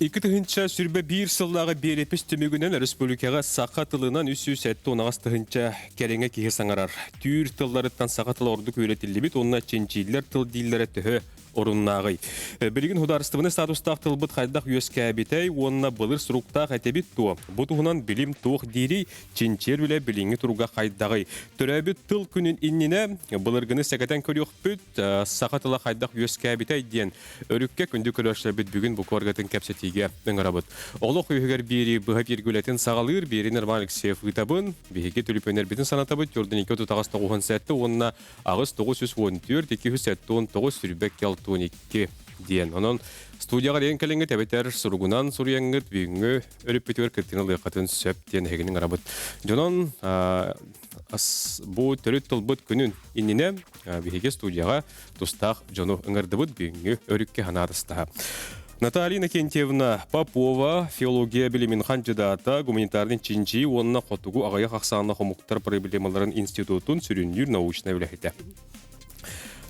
2021 сыллааҕы биэрэпис түмүгүнэн республикаҕа саха тылынан 378 тыһыынча кэриҥэ киһи саҥарар. Түүр тылларыттан саха тыла ордук үөрэтиллибит уонна чинчииллэр тыл дииллэрэ төһө оруннааҕый? Билигин судаарыстыбаннай статустаах тылбыт хайдах үөскээбитэй уонна былыр суруктаах этэбит дуо? Бу туһунан билим туох диирий? Чинчийэр үлэ билиҥҥи туруга хайдаҕый? Төрөөбүт тыл күнүн иннинэ былыргыны сэгэтэн көрүөхпүт, саха тыла хайдах үөскээбитэй диэн өрүккэ күндү көрөөччүлэрбит бүгүн бу куоргатын кэпсэтиигэ ыҥырабыт. Олох үһүгэр биэрии быһа бииргүлэтин саҕалыыр биэрин Роман Алексеев ыытабын. Биһиги түлүпүөннэрбитин санатабыт Йорданикка 39 уонна 8 914 279 22 диэн. Онон студияҕа диэн кэлиҥҥит эбэтэр суругунан суруйаҥҥыт бүгүҥҥү өрүппүтүгэр кыттыыны ылыаххытын сөп диэн эһигини ыҥырабыт. Дьонон бу төрүт тылбыт күнүн иннинэ биһиги студияҕа тустаах дьону ыҥырдыбыт бүгүҥҥү өрүккэ ханаатыстаһа. Наталья Иннокентьевна Попова, филология билимин хандьыдаата, гуманитарный чинчийии уонна хотугу аҕыйах ахсааннаах омуктар проблемаларын институтун сүрүннүүр научнай үлэһитэ.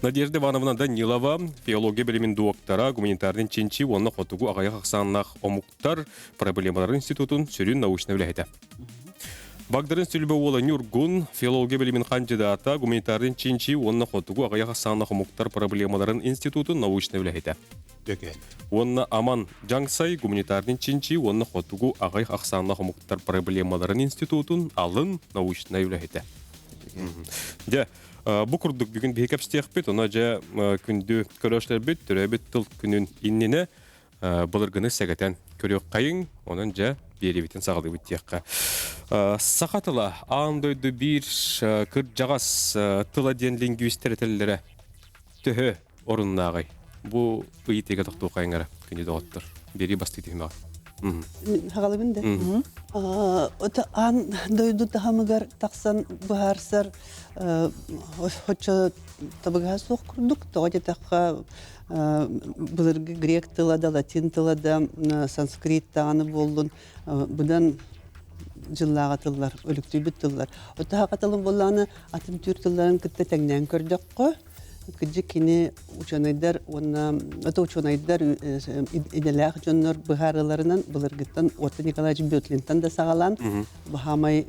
Надежда Ивановна Данилова, филология билимин доктора, гуманитарный чинчийии уонна хотугу аҕыйах ахсааннаах омуктар проблемаларын институтун сүрүн научнай үлэһитэ. Багдарын Сүлбэ уола Ньургун, филология билимин хандьыдаата, гуманитарный чинчийии уонна хотугу аҕыйах ахсааннаах омуктар проблемаларын институтун научнай үлэһитэ. Уонна Аман Дьаҥсай гуманитарный чинчийии уонна хотугу аҕыйах ахсааннаах омуктар проблемаларын институтун алын научнай үлэһитэ. Дьэ, бу курдук бүгүн биһи кэпсиэхпит, ону дьэ күндү көрөөччүлэрбит төрөөбүт тыл күнүн иннинэ былыргыны сэгэтэн көрүөххэйиҥ, онон дьэ биэриибитин саҕалыыбыт диэххэ. Саха тыла аан дойду биир кырдьаҕас тыла диэн лингвистэр этэллэрэ төһө оруннааҕый? Бу ыйытыыга тохтуоххайыҥ эрэ, күндү доҕоттор. Биэрии бастыы түһүмэҕэ. Хагалыбын да. Ото аан дойду таһымыгар тахсан быһаарсар оччо табыгаһа суох курдук. Тоҕо диэтэххэ былыргы грек тыла да, латин тыла да, санскрит даҕаны буоллун, быдан дьыллааҕы тыллар, өлүктүйбүт тыллар. Оттон саха тылын буоллаҕына атын түүр тылларын кытта тэҥнээн көрдөххө, Кырдьык кини учуонайдар уонна это учуонайдар идэлээх дьоннор быһаарыыларынан былыргыттан Отто Николаевич Бетлинтан да саҕалаан хаамай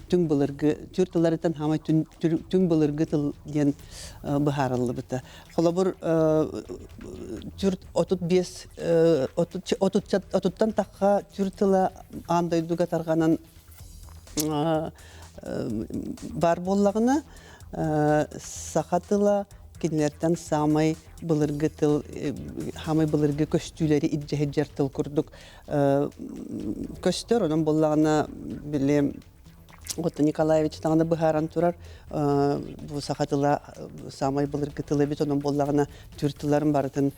түҥ былыргы түүр тылларыттан хаамай түҥ былыргы тыл диэн быһаарыллыбыта. Холобур түр 35 отуттан тахха түүр тыла аан дойдуга тарҕанан баар буоллаҕына саха тыла кинилэртэн саамай былыргы тыл хаамай былыргы көстүүлэри илдьэ сылдьар тыл курдук көстөр онон буоллаҕына били Отто Николаевич даҕаны быһааран турар бу саха тыла саамай былыргы тыл эбит онон буоллаҕына түүр тылларын барытын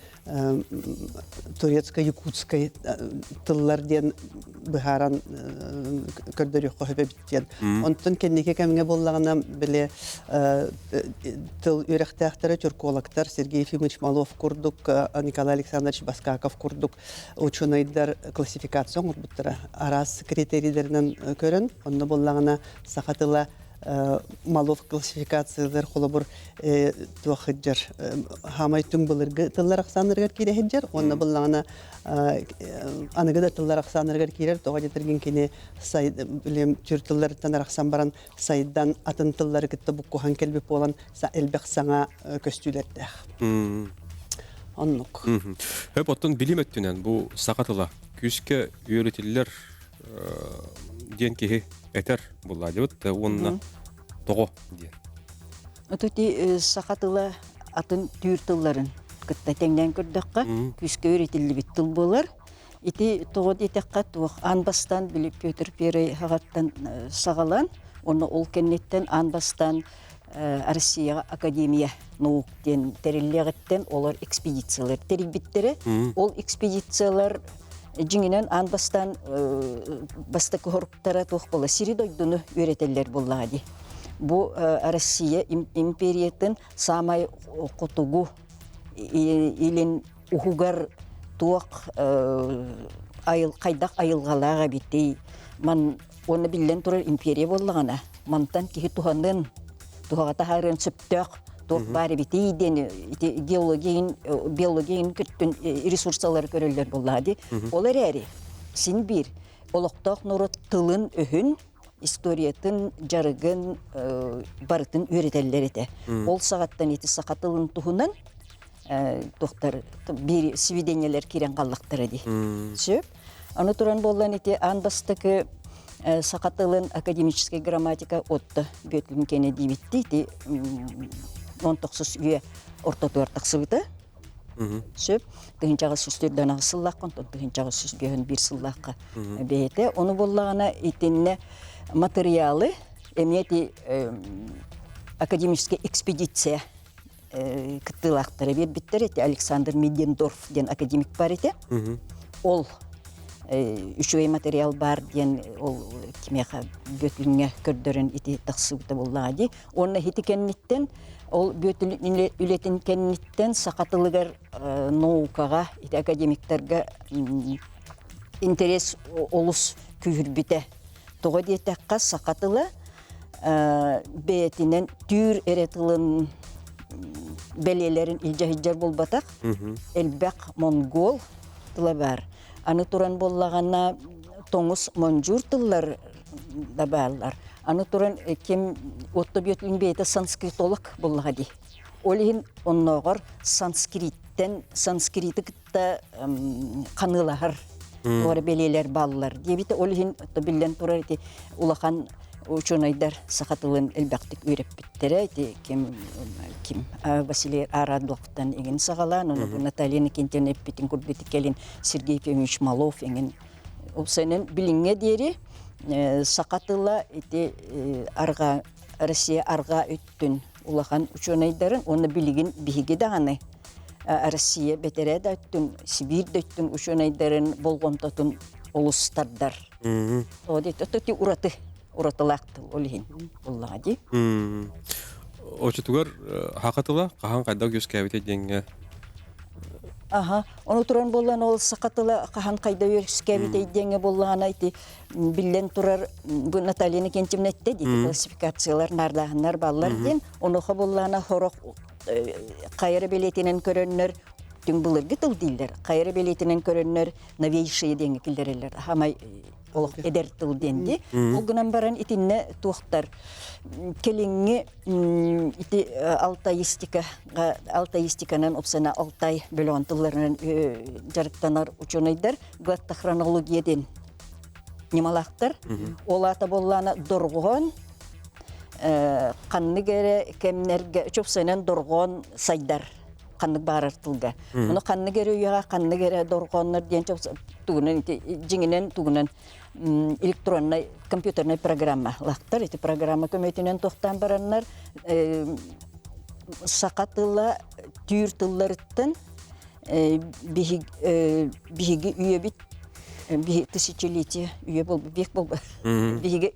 турецко-якутскай тыллар диэн быһааран көрдөрүөххэ сөп эбит диэн. Онтон кэнники кэмҥэ буоллаҕына били тыл үөрэхтээхтэрэ тюркологтар Сергей Ефимович Малов курдук, Николай Александрович Баскаков курдук учуонайдар классификация оҥорбуттара. Араас критерийдэринэн көрөн, онно буоллаҕына саха тыла Малов классификациялар холобур туох сылдьар хаамай түҥ былыргы тыллар ахсааннарыгар киирэ сылдьар уонна быллаҕына аныгы да тыллар ахсааннарыгар киирэр тоҕо диэтэргин кини түр тылларыттан арахсан баран сайдан атын тыллары кытта буккуһан кэлбит буолан элбэх саҥа көстүүлэрдээх оннук Хөп оттон билим өттүнэн бу саха тыла күүскэ үөрэтиллэр диэн киһи этэр буллаадыбыт уонна тоҕо диэн. Ити саха тыла атын түүр тылларын кытта тэҥнээн көрдөххө күүскэ үөрэтиллибит тыл буолар. Ити тоҕо диэтэххэ туох аан бастаан били Петр Первый хаҕаттан саҕалаан уонна ол кэнниттэн аан бастаан Россияҕа Академия наук диэн тэриллиэҕиттэн олор экспедициялар тэрийбиттэрэ. Ол экспедициялар дьиҥинэн аан бастаан бастакы хоруктара туох буола сири-дойдуну үөрэтэллэр буоллаҕа дии. Бу Россия империятын саамай хотугу илин уһугар туох хайдах айылҕалаах эбитий ман уонна биллэн турар империя буоллаҕына мантан киһи туһанын туһаҕа таһаарыан сөптөөх. Туох баар эбитий диэн ити геологиян биологиян көттүн ресурсалары көрөллөр буоллаҕа дии. Ол эрээри син биир олохтоох норуот тылын-өһүн, историятын, дьарыгын барытын үөрэтэллэр этэ. Ол саҕаттан ити саха тылын туһунан туохтар биир сведениелэр киирэн қаллақтара дии. Сөп. Аны туран буоллан ити аан бастакы саха тылын академическай грамматика отто бүөтүн кэнэ диибитти ити 19 үйэ ортотугар тахсыбыта. Сөп. Тыһынчаҕа сүстүрдэн аҕыс сыллаахха, онтон тыһынчаҕа сүс биир сыллаахха бэйэтэ. Ону буоллаҕына итиннэ материалы эмиэ ити академическая экспедиция кыттыылаахтара биэрбиттэр ити Александр Мидендорф диэн академик бар этэ. Ол үчүгэй материал баар диэн ол кимиэхэ Бүөтүлүҥҥэ көрдөрөн ити тахсыбыта буоллаҕа дии. Уонна ити кэнниттэн ол Бүөтүл үлэтин кэнниттэн саха тылыгар наукаҕа ити академиктарга интерес олус күүһүрбүтэ. Тоҕо диэтэххэ саха тыла бэйэтинэн түүр эрэ тылын бэлиэлэрин илдьэ сылдьар буолбатах. Элбэх монгол тыла баар. Аны туран буоллаҕына тоҥус мондьуур тыллар да бааллар. Аны туран ким Отто Бүөтүн бэйэтэ санскритолог буоллаҕа дии. Ол иһин оннооҕор санскриттэн санскриты кытта ханыылаһар туора бэлиэлэр бааллар диэбитэ. Ол иһин биллэн турар ити улахан учуонайдар саха тылын элбэхтик үөрэппиттэрэ. Ити ким ким Василий Арадловтан иҥин саҕалаан, ону Наталья Никитина эппитин курдук кэлин Сергей Ефимович Малов иҥин Упсайынан билиҥҥэ диэри саха тыла ити арҕаа Россия арҕаа өттүн улахан учуонайдарын уонна билигин биһиги даҕаны Россия бэтэрээ да өттүн, Сибиир да өттүн учуонайдарын болҕомтотун олус тардар. О ити ураты уратылаах тыл ол иһин буллаҕа дии. Очутугар хака тыла хаһан хайдах үөскээбитэ диэҥҥэ Аха, ону туран буоллан ол саха тыла хаһан хайда үөскээбитэй диэҥҥэ буоллаҕына ити биллэн турар бу Наталья Никентьевна эттэ дии классификациялар наардааһыннар бааллар диэн онуоха буоллаҕына сорох хайа билиэтинэн көрөннөр түҥ былыргы тыл дииллэр хайа билиэтинэн көрөннөр новейшие диэҥҥэ киллэрэллэр хамай олох эдэр тыл диэн дии ол гынан баран итиннэ туохтар кэлиҥҥи ити алтаистика алтаистиканан опсана алтай бөлөҕүн тылларынан дьарыктанар учуонайдар глоттохронология диэн ньымалаахтар. Ол аата буоллаана дорҕоон ханнык эрэ кэмнэргэ чопсайынан дорҕоон сайдар ханнык баарар тылга. Ону ханнык эрэ үйэҕэ ханнык эрэ дорҕооннор диэн тугунан дьиҥинэн тугунан электроннай компьютернай программа лахтар ити программа көмөтүнэн тохтоон бараннар саха тыла түүр тылларыттан биһиги үйэбит тысячелетие үйэ буолбут век буолбут биһиги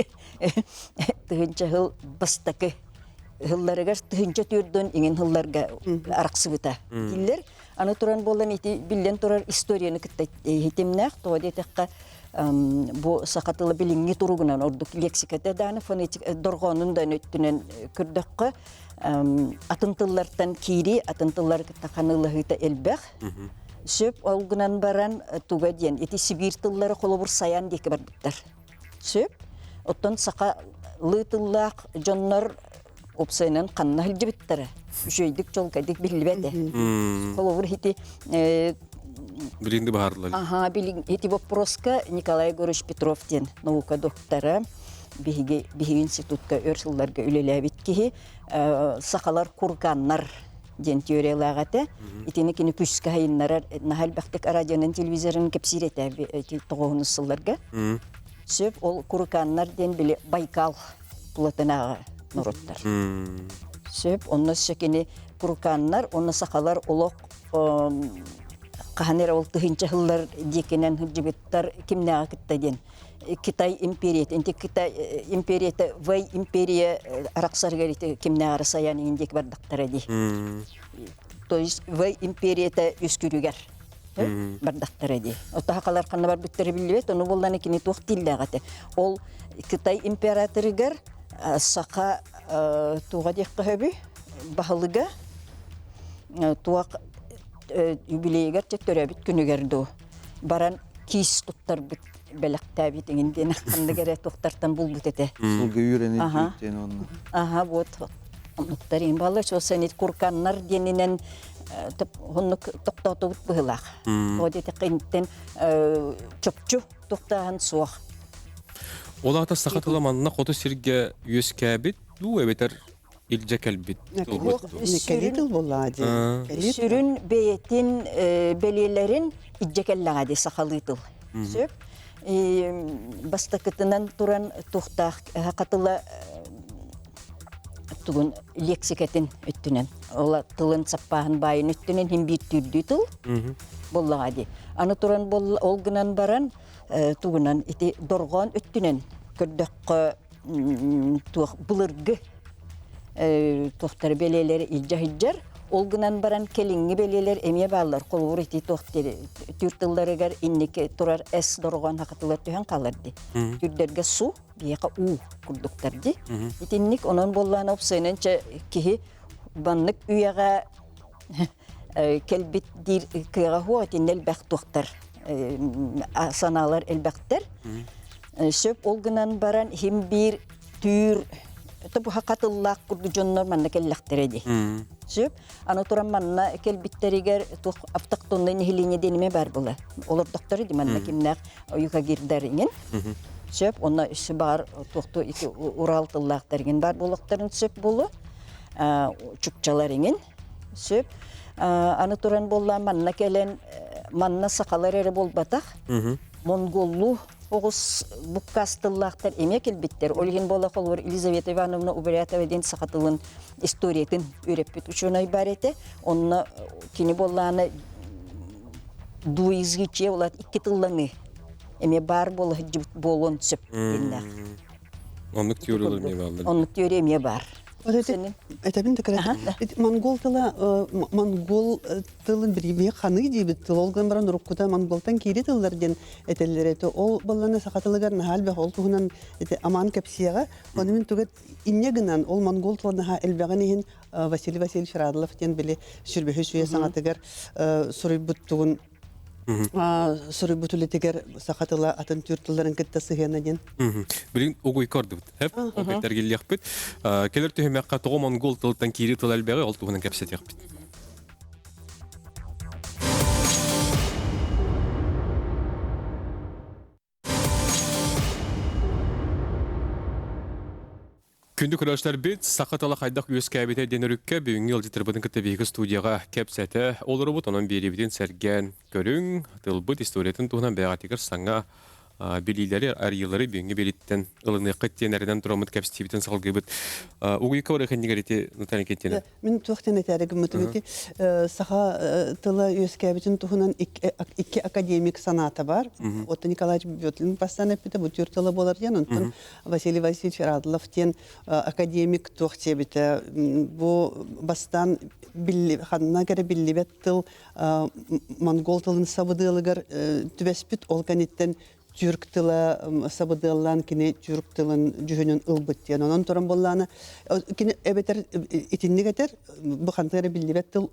тыһыынча сыл бастакы сылларыгар тыһыынча түөрдөн иҥин сылларга арахсыбыта дииллэр аны туран буолан ити биллэн турар историяны кытта иһитимнээх тоҕо диэтэххэ бу саха тыла билиҥҥи туругунан ордук лексиката дааны фонетик дорҕоонун да өттүнэн көрдөххө атын тыллартан киирии атын тыллары кытта ханыылаһыыта элбэх сөп ол гынан баран туга диэн ити сибиир тыллара холобур сайаан диэки барбыттар сөп оттон саха лыы тыллаах дьоннор уопсайынан ханна сылдьыбыттара үчүгэйдик чолкайдык биллибэт э холобур ити Билиҥҥи баһаардылар. Аха, билин ити вопроска Николай Егорович Петров диэн наука доктора биһиги биһиги институтка өр сылларга үлэлээбит киһи сахалар курганнар диэн теориялаах этэ. Итини кини күүскэ хайыннарар наһаа элбэхтик радионан телевизорын кэпсиир этэ ити тоҕуһунус сылларга. Сөп ол курыкааннар диэн били Байкал тулатынааҕы норуоттар. Сөп онно өссө кини курыкааннар уонна сахалар олох хаһан эрэ ол тыһыынча сыллар диэкинэн сылдьыбыттар кимнээҕи кытта диэн Китай империята инти Китай империята Вэй империя арахсарыгар ити кимнээҕи сайаан иҥин диэки бардахтара дии то есть Вэй империята үскүрүгэр бардахтара дии оттоха халар ханна барбыттара биллибэт ону буоллаана кини туох дииллээх этэ ол Китай императорыгар саха туоҕа диэххэ сөбүй. баһылыга туох юбилейыгар төрөөбүт күнүгэр дуу баран киис туттарбыт бэлэхтээбит иҥин диэн ханнык эрэ туохтартан булбут этэ. Сылгы үүрэн илдьибит онно. Аха, вот оннуктар иҥин балла сен курканнар диэнинэн оннук тохтоотубут быһылаах. О диэтэххэ интен чопчу тухтааһын суох. Ол аата саха тыла манна хоту сиргэ үөскээбит дуу эбэтэр илдьэ кэлбит Кэлии тыл буоллаҕа дии. Сүрүн бэйэтин бэлиэлэрин илдьэ кэллэҕэ дии сахалыы тыл. Сөп. Бастакытынан туран туохтаах хатыла тугун лексикэтин өттүнэн ол тылын саппааһын баайын өттүнэн хин биир түүрдүү тыл буоллаҕа дии. Аны туран ол гынан баран тугунан ити дорҕоон өттүнэн көрдөххө туох былыргы туохтары бэлиэлэри илдьэ сылдьар. Ол гынан баран кэлиҥҥи бэлиэлэр эмиэ бааллар. Холобур ити туох түүр тылларыгар инники турар эс дорҕоон хахатылар түһэн хаалар дии. Түрдэргэ су, биһиэхэ уу курдуктар дии. Итинник онон буоллаана опсайынан чэ киһи баннык үйэҕэ кэлбит диир кыаҕа хуо итиннэ элбэх туохтар санаалар элбэхтэр. Сөп ол гынан баран иһим биир түүр тобуха хатыллаах курдук дьоннор манна кэллэхтэрэ дии. Сөп. Аны туран манна кэлбиттэригэр туох автохтоннай нэһилиэнньэ диэниме бар була. Олордохторо ди манна кимнээх юкагирдар иҥин. Сөп. Онно өссө баар туохту ити Урал тыллаахтар иҥин бар буолуохтарын сөп буолу. Чукчалар иҥин. Сөп. Аны туран буолла манна кэлэн манна сахалар эрэ буолбатах. Монголлуу оҕус буккаас тыллаахтар эмиэ кэлбиттэр. Ол иһин буола холобур Елизавета Ивановна Убарятова диэн саха тылын историятын үөрэппит учуонай бар этэ. Онно кини буоллаана двуязычие улаат икки тылланыы эмиэ баар буола сылдьыбыт буолуон сөп диэннээх. Оннук теориялар эмиэ бааллар. Оннук теория эмиэ баар. Этэбин да кыра. Монгол тыла монгол тылын билии ханыы диэбит тыл ол гынан баран уруккута монголтан киири тыллар диэн этэллэр этэ. Ол балланы саха тылыгар наһаа элбэх ол туһунан ити аман кэпсиэҕэ. Ону мин тугат инньэ гынан ол монгол тыла наһаа элбэҕин иһин Василий Васильевич Радлов диэн били сүрбэһи сүүйэ саҥатыгар суруйбуттугун суруйбут үлэтигэр саха тыла атын түүр тылларын кытта сыһыана диэн. Билин угуй көрдүбүт. Хеп, ол Келер түһүмэххэ тоҕо монгол тылыттан киири тыл элбэҕи ол туһунан кэпсэтиэхпит. Күндү көрөөччүлэрбит, саха тыла хайдах үөскээбитэ диэн өрүккэ бүгүҥҥү ыалдьыттарбытын кытта биһиги студияҕа кэпсэтэ олоробут. Онон биэриибитин сэргээн көрүҥ, тылбыт историятын туһунан бэйэҕитигэр саҥа билиилэри, арыйыылары бүгүҥҥү биэрииттэн ылыныаххыт диэн эрэнэн тураммыт кэпсэтиибитин салгыыбыт. Угуйка барыахынньыгар ити Наталья Никитина. Мин туох диэн этээри гыммытым ити саха тыла үөскээбитин туһунан икки академик санаата бар. Отто Николаевич Бетлин бастаан эппитэ бу түр тыла буолар диэн, онтон Василий Васильевич Радлов диэн академик туох диэбитэ бу бастаан ханна кэрэ биллибэт тыл монгол тылын сабыдыалыгар түбэспит, ол кэнниттэн түрк тыла сабыдыаллаан кини түрк тылын дьүһүнүн ылбыт диэн. Онон туран буоллаана кини эбэтэр итинник этэр бу хантан эрэ биллибэт тыл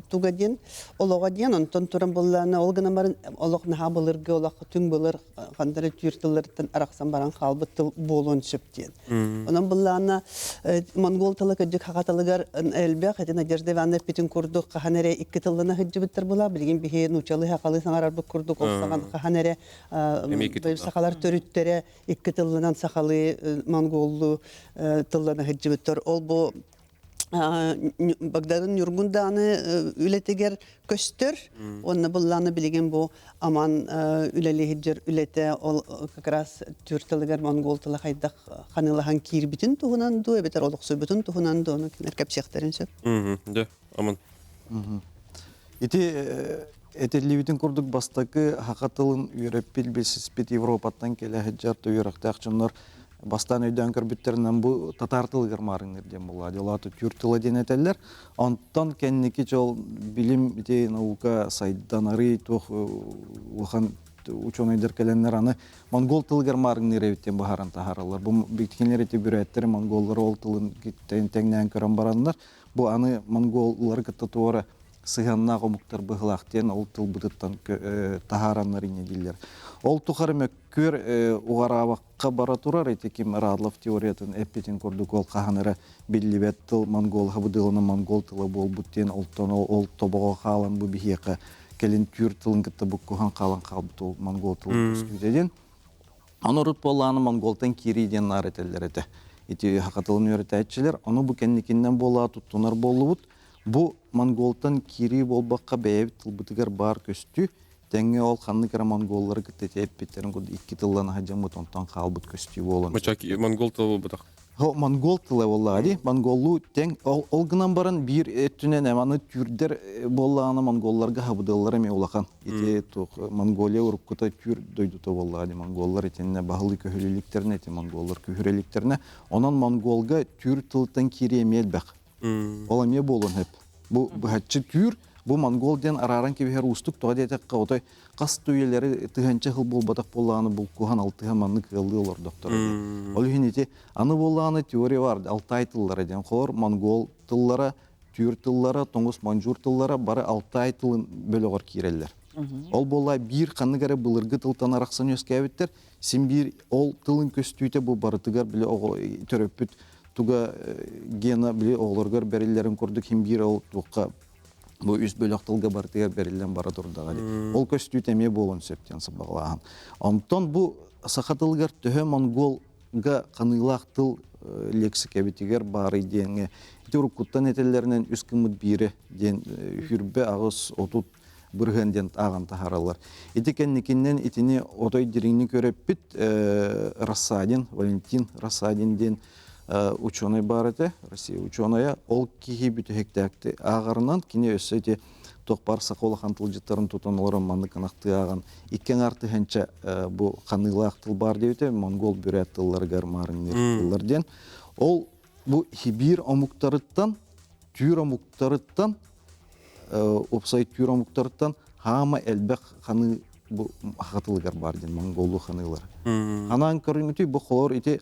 туга диэн олоҕо диэн онтон туран буоллаана ол гынан баран олох наһаа былыргы олох түҥ былыр хантан эрэ түүр тылларыттан арахсан баран хаалбыт тыл буолуон сөп диэн. Онон быллаана монгол тыла кырдьык хаха тылыгар элбэх ити Надежда Ивановна эппитин курдук хаһан эрэ икки тыллана сылдьыбыттар була билигин биһи нуучалыы хахалыы саҥарарбыт курдук ол саҕан хаһан эрэ сахалар төрүттэрэ икки тылланан сахалыы монголлуу тыллана сылдьыбыттар. Ол бу Багдарын Ньургун дааны үлэтигэр көстөр. Уонна быллааны билигин бу аман үлэлиһирдьэр үлэтэ ол как раз түүр тылыгар монгол тыла хайдах ханыылаһан киирбитин туһунан дуу, эбэтэр олохсуйбутун туһунан дуу, ону кинилэр кэпсиэхтэрин сөп. Дьэ, аман. Ити этиллибитин курдук бастакы саха тылын үөрэппит, билсиспит Европаттан кэлэ сылдьар үөрэхтээх дьоннор бастаан өйдөөн көрбүттэринэн бу татаар тылыгар маарыҥныыр диэн буолла. Дьолооту түүр тыла диэн этэллэр. Онтон кэнники дьол билим ити наука сайдан арый туох улахан учуонайдар кэлэннэр аны монгол тылыгар маарыҥныыр эбит диэн быһааран таһаараллар. Бу кинилэр ити бүрээттэр монголлар ол тылын тэҥнээн көрөн бараннар, бу аны монголлары кытта туора сыһыаннаах омуктар быһылаах диэн ол тылбытыттан таһаараннар инньэ дииллэр. Ол тухары мөккүөр уҕараабакка бара турар ити ким Радлов теориятын эппитин курдук ол хаһан эрэ биллибэт тыл монгол хабыдыалынан монгол тыла буолбут диэн олтон ол тобоҕо хаалан бу биһиэхэ кэлин түүр тылын кытта буккуһан хаалан хаалбыт ол монгол тылын көстүүтэ диэн. Ону урут буоллаҕына монголтан киирии диэн наар этэллэр этэ. Ити саха тылын үөрэтээччилэр ону бу кэнникиннэн буолаа туттунар буоллубут. Бу монголтан киирии буолбакка бэйэбит тылбытыгар баар көстүү тэҥҥэ ол ханнык эрэ монголлары кытта ити эппиттэрин курдук икки тыллана сылдьаммыт онтон хаалбыт көстүү буолан. Мача монгол тыла буолбатах. Монгол тыла буоллаҕа дии. Монголлуу тэҥ ол, ол гынан баран биир өттүнэн аны түүрдэр буоллаҕына монголларга хабыдыаллара эмиэ улахан. Ити туох Монголия уруккута түүр дойдута буоллаҕа дии. Монголлар итиннэ баһылыы көһүлүлүктэринэ ити монголлар күһүрэликтэринэ. Онон монголга түүр тылыттан киирии эмиэ элбэх. Ол эмиэ буолуон сөп. Бу быһаччы түүр, бу монгол диэн арааран кэбиһэр уустук тоҕо диэтэххэ отой хас да үйэлэри тыһыынча сыл буолбатах буоллаҕына булкуһан алтыһа маннык ыаллыы олордохторо диэн. Ол иһин ити аны буоллаҕына теория бар Алтай тыллара диэн холор монгол тыллара, түүр тыллара, тоҥус маньчжур тыллара бары Алтай тылын бөлөҕөр киирэллэр. Ол буолла биир ханнык эрэ былыргы тылтан арахсан үөскээбиттэр, син биир ол тылын көстүүтэ бу барытыгар били оҕо төрөппүт туга гена били оҕолоругар бэриллэрин курдук хин биир ол туохха бу үс бөлөх тылга барытыгар бэриллэн бара турдаҕа дии. Ол көстүүтэ эмиэ буолуон сөп диэн сабаҕалааһын. Онтон бу саха тылыгар төһө монголга ханыылаах тыл лексикэбитигэр баарый диэҥҥэ ити уруккуттан этэллэринэн үс гыммыт биирэ диэн хүрбэ аҕыс отут бырыһыан диэн ааҕан таһаараллар. Ити кэнникиннэн итини отой дириҥник көрөппүт Рассадин, Валентин Рассадин диэн ученый баар этэ, Россия ученая. Ол киһи бүтэһиктээкти ааҕарынан кини өссө ити туох баар саха улахан тылдьыттарын тутан олорон маннык ынахтыы ааҕан икки аҥаар тыһыынча бу ханыылаах тыл баар диэбитэ монгол бүрээт тылларыгар маарыҥныыр тыллар диэн. Ол бу Сибиир омуктарыттан, түүр омуктарыттан уопсай түүр омуктарыттан хаама элбэх ханыы бу хатылыгар баар диэн монголлуу ханыылар. Ханаан көрүҥүтүй бу холор ити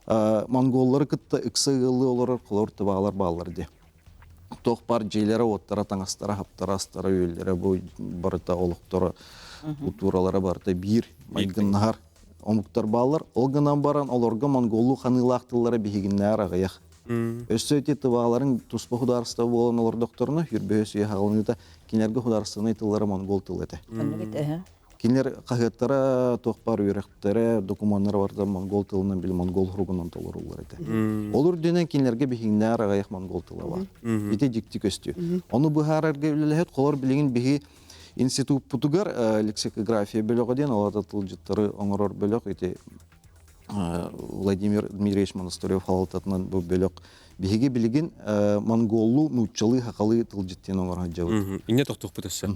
монголлары кытта ыкса ыаллыы олорор холор тыбаалар бааллар дии. Туох бар дьиэлэрэ, уоттара, таҥастара, хаптара, астара, үөллэрэ бу барыта олохторо, культуралара барыта биир майгыннаһар омуктар бааллар. Ол гынан баран олорго монголлуу ханыылаах тыллара биһигиннээр аҕыйах. Өссө ити тывааларын туспа худаарыстыба буолан олордохторуна, хүрбөһө сүйэ хаҕылыныыта кинилэргэ худаарыстыбаннай тыллара монгол тыл этэ. Кинилэр хаһыаттара, туох баар үөрэхтэрэ, докумуоннара барыта монгол тылынан, били монгол хуругунан толоруллар этэ. Ол үрдүнэн кинилэргэ биһигиннээр аҕыйах монгол тыла бар. Ити дьикти көстүү. Ону быһаарарга үлэлэһит холор билигин биһи институппутугар лексикография бөлөҕө диэн ол тылдьыттары оҥорор бөлөх ити Владимир Дмитриевич Монастырев халалтатынан бу бөлөх биһиги билигин монголлуу, нууччалыы, хахалыы тылдьыт диэн оҥоро сылдьабыт. Инньэ тохтуохпут өссө.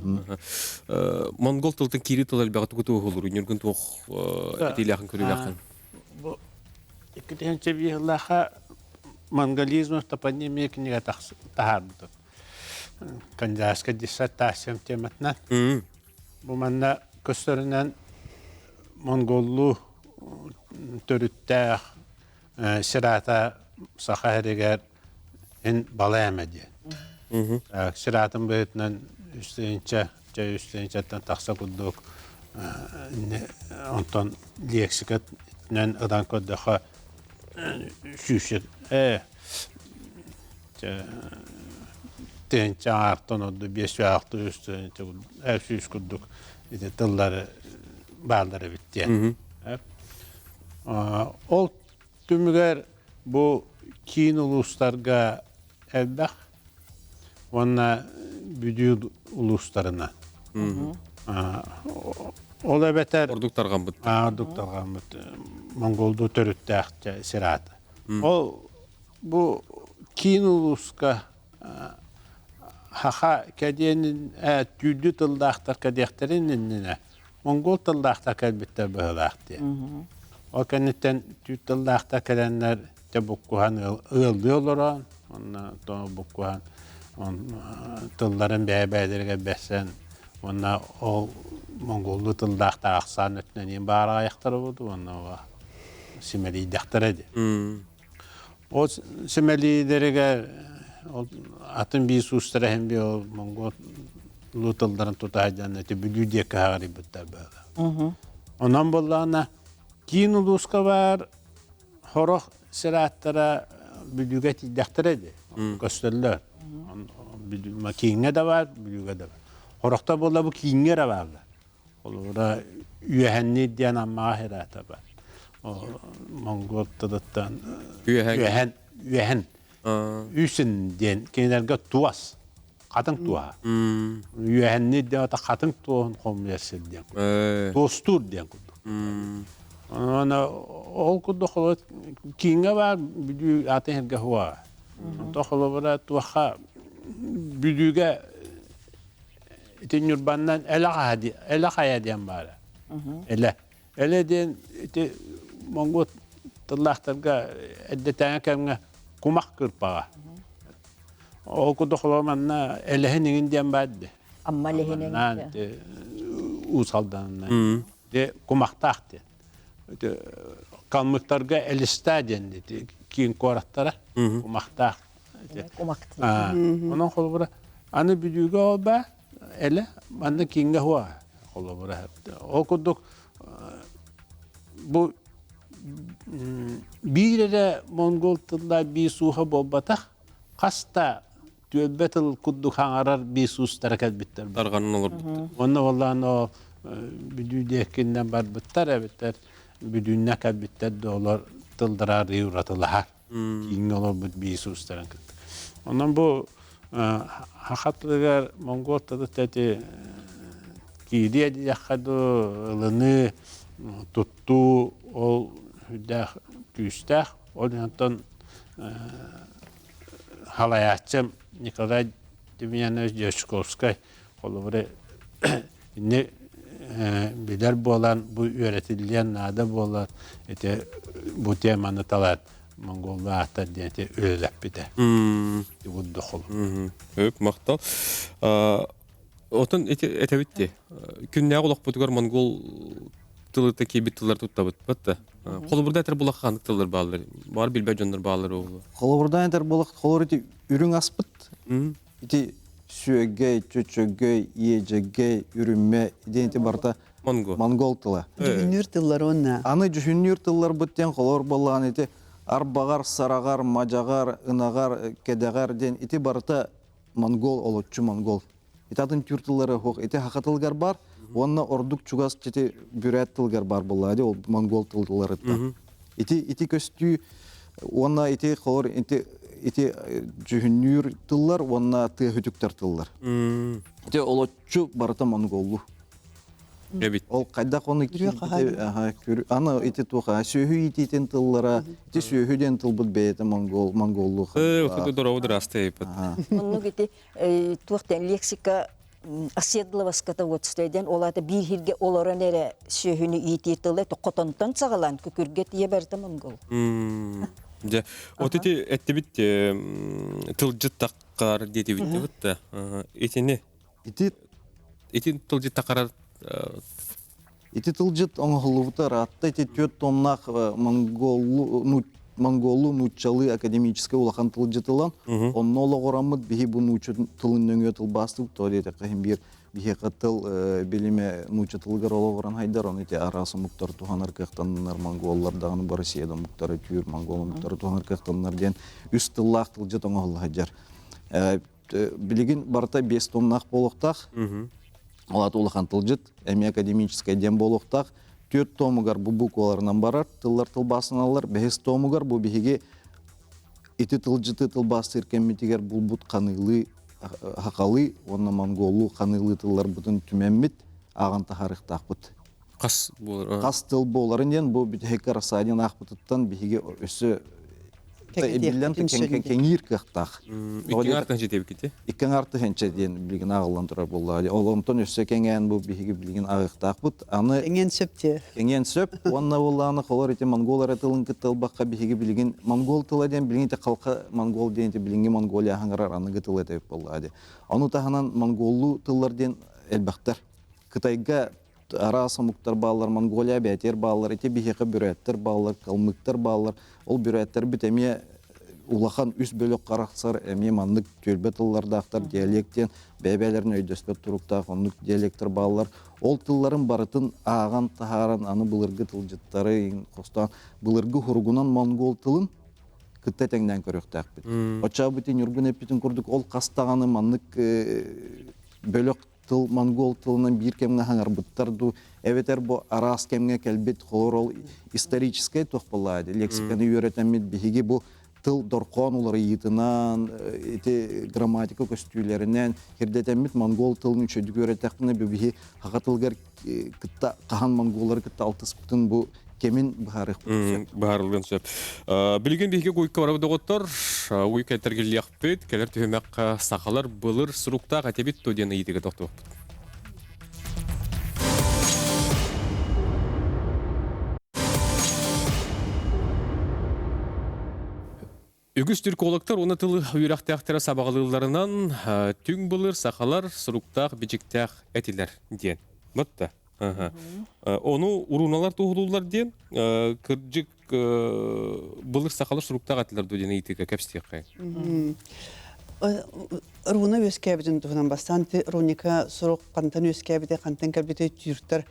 Монгол тылтан киирии тыл элбэҕи тугу туоһулуур? Ньургун туох этиилээхин көрүүлээххин? Бу 2005 сыллаахха монголизм топонимия кинигэ таһаарбытым. Кандидатскай диссертациям тематынан. Бу манна көстөрүнэн монголлуу төрүттээх сир аата Саха сиригэр эн балаама диэн. Сир аатын быһыытынан үс тыһыынча, чэ үс тыһыынчаттан тахса курдук онтон лексикатынан ылан көрдөххө сүүс тыһыынча аҥаартан ордук биэс алта үс тыһыынча сүүс курдук ити тыллары бааллар эбит диэн. Ол түмүгэр бу киин улуустарга элбэх уонна Бүлүү улуустарынан. Ол эбэтэр ордук тарҕаммыт. Ордук тарҕаммыт монголдуу төрүттээх сир аата. Ол Бу киин улууска саха кэдиэнин түүрдүү тыллаахтар кэдиэхтэрин иннинэ монгол тыллаахтар кэлбиттэр быһыылаах диэн. Ол кэнниттэн түүр тыллаахтар кэлэннэр дьэ буккуһан ыаллыы олорон уонна то буккуһан тылларын бэйэ-бэйэлэригэр бэрсэн Уонна ол монголлуу тыллаахтар ахсаан өттүнэн иин баар аҕыйахтара буолду уонна симэлийдэхтэрэ дии. Ол симэлийдэригэр ол атын биир суустара иһин би ол монголлуу тылларын тута сылдьан ити Бүлүү диэки хаҕарыйбыттар быһыылаах. Онон буоллаҕына киин улууска баар Сорох сир ааттара Бүлүүгэ тиийдэхтэрэ дии, көстөллөр. Кииҥҥэ да баар, Бүлүүгэ да баар. Сорохтор буолла бу кииҥҥэ эрэ бааллар. Холобура, Үөһэнниир диэн Аммаҕа сир аата баар. Монгол тылыттан үөһэн, үөһэн, үсүн диэн кинилэргэ туос, хатыҥ туоһа. Үөһэнниир диэн хатыҥ туоһун хомуйар сир диэн курдук. Туостуур диэн курдук. Онон ол курдук холобур кииҥҥэ баар Бүлүү атын сиргэ суоҕа. Онтон холобура туохха Бүлүүгэ ити Ньурбаннан Элэ хайа диэн баара. Элэ. Элэ диэн ити монгол тыллаахтарга эрдэтээҥи кэмҥэ кумах кырпаҕа. Ол курдук холобур манна Элэһин иҥин диэн баар дии. Амма Элэһин Уус Алданынан. Де кумахтаах диэн. Калмыктарга Элиста диэн киин куораттара кумахтаах. Кумахтаах. Онон холобура аны Бүлүүгэ ол баа элэ манна кииҥҥэ хуа холобура. Ол курдук бу биир эрэ монгол тыллаах биир сууха буолбатах хас да түөлбэ тыл курдук хаҥарар биир суустара кэлбиттэр. Тарҕанан олорбуттар. Онно буоллаан ол Бүлүү диэкиннэн барбыттар эбэтэр Бүлүүннэ кэлбиттэр да олор тыллара арыый уратылаһар. Кииҥҥэ олорбут биир суустарын кытта. Онон бу саха тылыгар монгол тылы ити киириэ диэххэ дуу, ылыныы, туттуу ол сүрдээх күүстээх. Ол онтон халайааччым Николай Демьянович Дьячковскай холобура инни билэр буолан бу үөрэтиллиэн наада буолан ити бу теманы талаат монголлуу ааттар диэн ити үлэлэппитэ. Будду холу. Өп махтал. Отон эти этэбит ти. Күннээҕи олохпутугар монгол тылыта киирбит тыллар туттабыт да. Холобурда этэр булах ханнык тыллар бааллар? Бар билбэт дьоннор бааллар оҕолор. Холобурдаан этэр буолах холобур ити үрүҥ аспыт. Ити сүөгэй, чөчөгөй, иэдьэгэй, үрүмэ диэн ити барыта Монгол. Монгол тыла. Дьүһүннүүр тыллар уонна. Аны дьүһүннүүр тылларбыт диэн холобур буоллаҕына ити арбаҕар, сараҕар, мадьаҕар, ынаҕар, кэдэҕэр диэн ити барыта монгол, олоччу монгол. Ити атын түүр тыллары суох. Ити саха тылыгар бар уонна ордук чугас ити бүрээт тылыгар бар буоллаҕа дии ол монгол тылларыттан. Ити ити көстүү уонна ити холор ити ити дьүһүннүүр тыллар уонна тыаһүтүктэр тыллар. Ити олоччу барыта монголлуу. Эбит. Ол хайдах ону аны ити туоха сүөһү иитиитин тыллара ити сүөһү диэн тылбыт бэйэтэ монгол монголлуу. Э, дорогу дырасты Оннук ити туох диэн лексика оседловоската вот диэн ол аата биир сиргэ олорон эрэ сүөһүнү иитии тыла хотонтон саҕалаан күкүргэ тиийэ барыта монгол. Дьэ, вот ити эттибит тылдьыт таккар диэтибит да итини Ити ити тылдьыт такарар Ити тылдьыт оҥоһуллубута ыраатта ити түөрт томнаах монголлуу монголлуу нууччалыы академическай улахан тылдьыт ылан онно олоҕураммыт биһи бу нуучча тылын нөҥүө тылбаастык тоҕо диэтэххэ иһин биир биһиэхэ тыл билимэ нуучча тылыгар олоҕуран хайдар ону ити араас омуктар туһанар кыахтаннар монголлар даҕаны бу Россия да омуктара түүр монгол омуктары туһанар кыахтаннар диэн үс тыллаах тылдьыт оҥоһулла сылдьар билигин барыта биэс тоннаах буолуохтаах. Ол аата улахан тылдьыт, эмиэ академическай диэн буолуохтаах. Түөрт томугар бу букваларынан барар, тыллар тылбаастаналлар. Бэһис томугар бу биһиги ити тылдьыты тылбаастыыр кэммитигэр булбут ханыылыы хахалыы уонна монголлуу ханыылыы тылларбытын түмэммит ааҕан таһаарыахтаахпыт. Хас буолар? Хас тыл буоларын диэн бу бүтэһик Рассадин аахпытыттан биһиги өссө эбиллэн кэҥиир кыахтаах. Икки артын жетебикити? Икки артын хенче диэн билигин ааҕыллан турар буоллаҕа. Ол онтон өссө кэҥээн бу биһиги билигин ааҕыахтаахпыт. Аны Кэҥиэн сөп дии. Кэҥиэн сөп. Уонна буоллаҕына холор ити монгол эрэ тылын кытта ылбакка биһиги билигин монгол тыла диэн билигин ити халха монгол диэн ити билиҥҥи Монголия аһаҥарар аныгы тыл этэ буоллаҕа дии. Ону таһынан монголлуу тыллар диэн элбэхтэр. Кытайга араас омуктар бааллар, Монголия бээтиэр бааллар, ити биһиэхэ бүрээттэр бааллар, калмыктар бааллар. Ол бүрээттэрбит эмиэ улахан үс бөлөх арахсар, эмиэ маннык түөлбэ тыллардаахтар, диалект диэн бэйэ-бэйэлэрин өйдөспөт туруктаах оннук диалектар бааллар. Ол тылларын барытын ааҕан таһааран, аны былыргы тылдьыттары хостоон, былыргы хуругунан монгол тылын кытта тэҥнээн көрүөхтээхпит. Оччоҕо бу Ньургун эппитин курдук ол хас даҕаны маннык бөлөх тыл монгол тылынан биир кэмҥэ хаҥарбыттар дуу, эбэтэр бу араас кэмҥэ кэлбит холор ол историческай туох буоллаа лексиканы үөрэтэммит биһиги бу тыл дорхоон уларыйыытынан ити грамматика көстүүлэринэн кирдэтэммит монгол тылын үчүгүйдүк үөрэтэхпинэ биһи хаха тылыгар кытта хаһан монголлары кытта алтыспытын бу кэмин быһаарыахпытын сөп. Быһаарыллыан сөп. Билигин биһиги Гуйка барабыт доҕоттор, Гуйка этэргиллиэхпит, кэлэр түһүмэххэ сахалар былыр суруктаах этибит дуо диэн ыйытыыга тохтуохпут. Үгүс түркологтар уонна тыл үөрэхтээхтэрэ сабаҕалыылларынан, түҥ былыр сахалар суруктаах-бичиктээх этилэр диэн. Батта. Ону уруналар туоһулууллар диэн, кырдьык былыр сахалар суруктаах этилэр дуо диэн ыйытыыга кэпсиэххэ. Руна үөскээбитин туһунан бастаан руника сурук хантан үөскээбитэ, хантан кэлбитэ түүртэр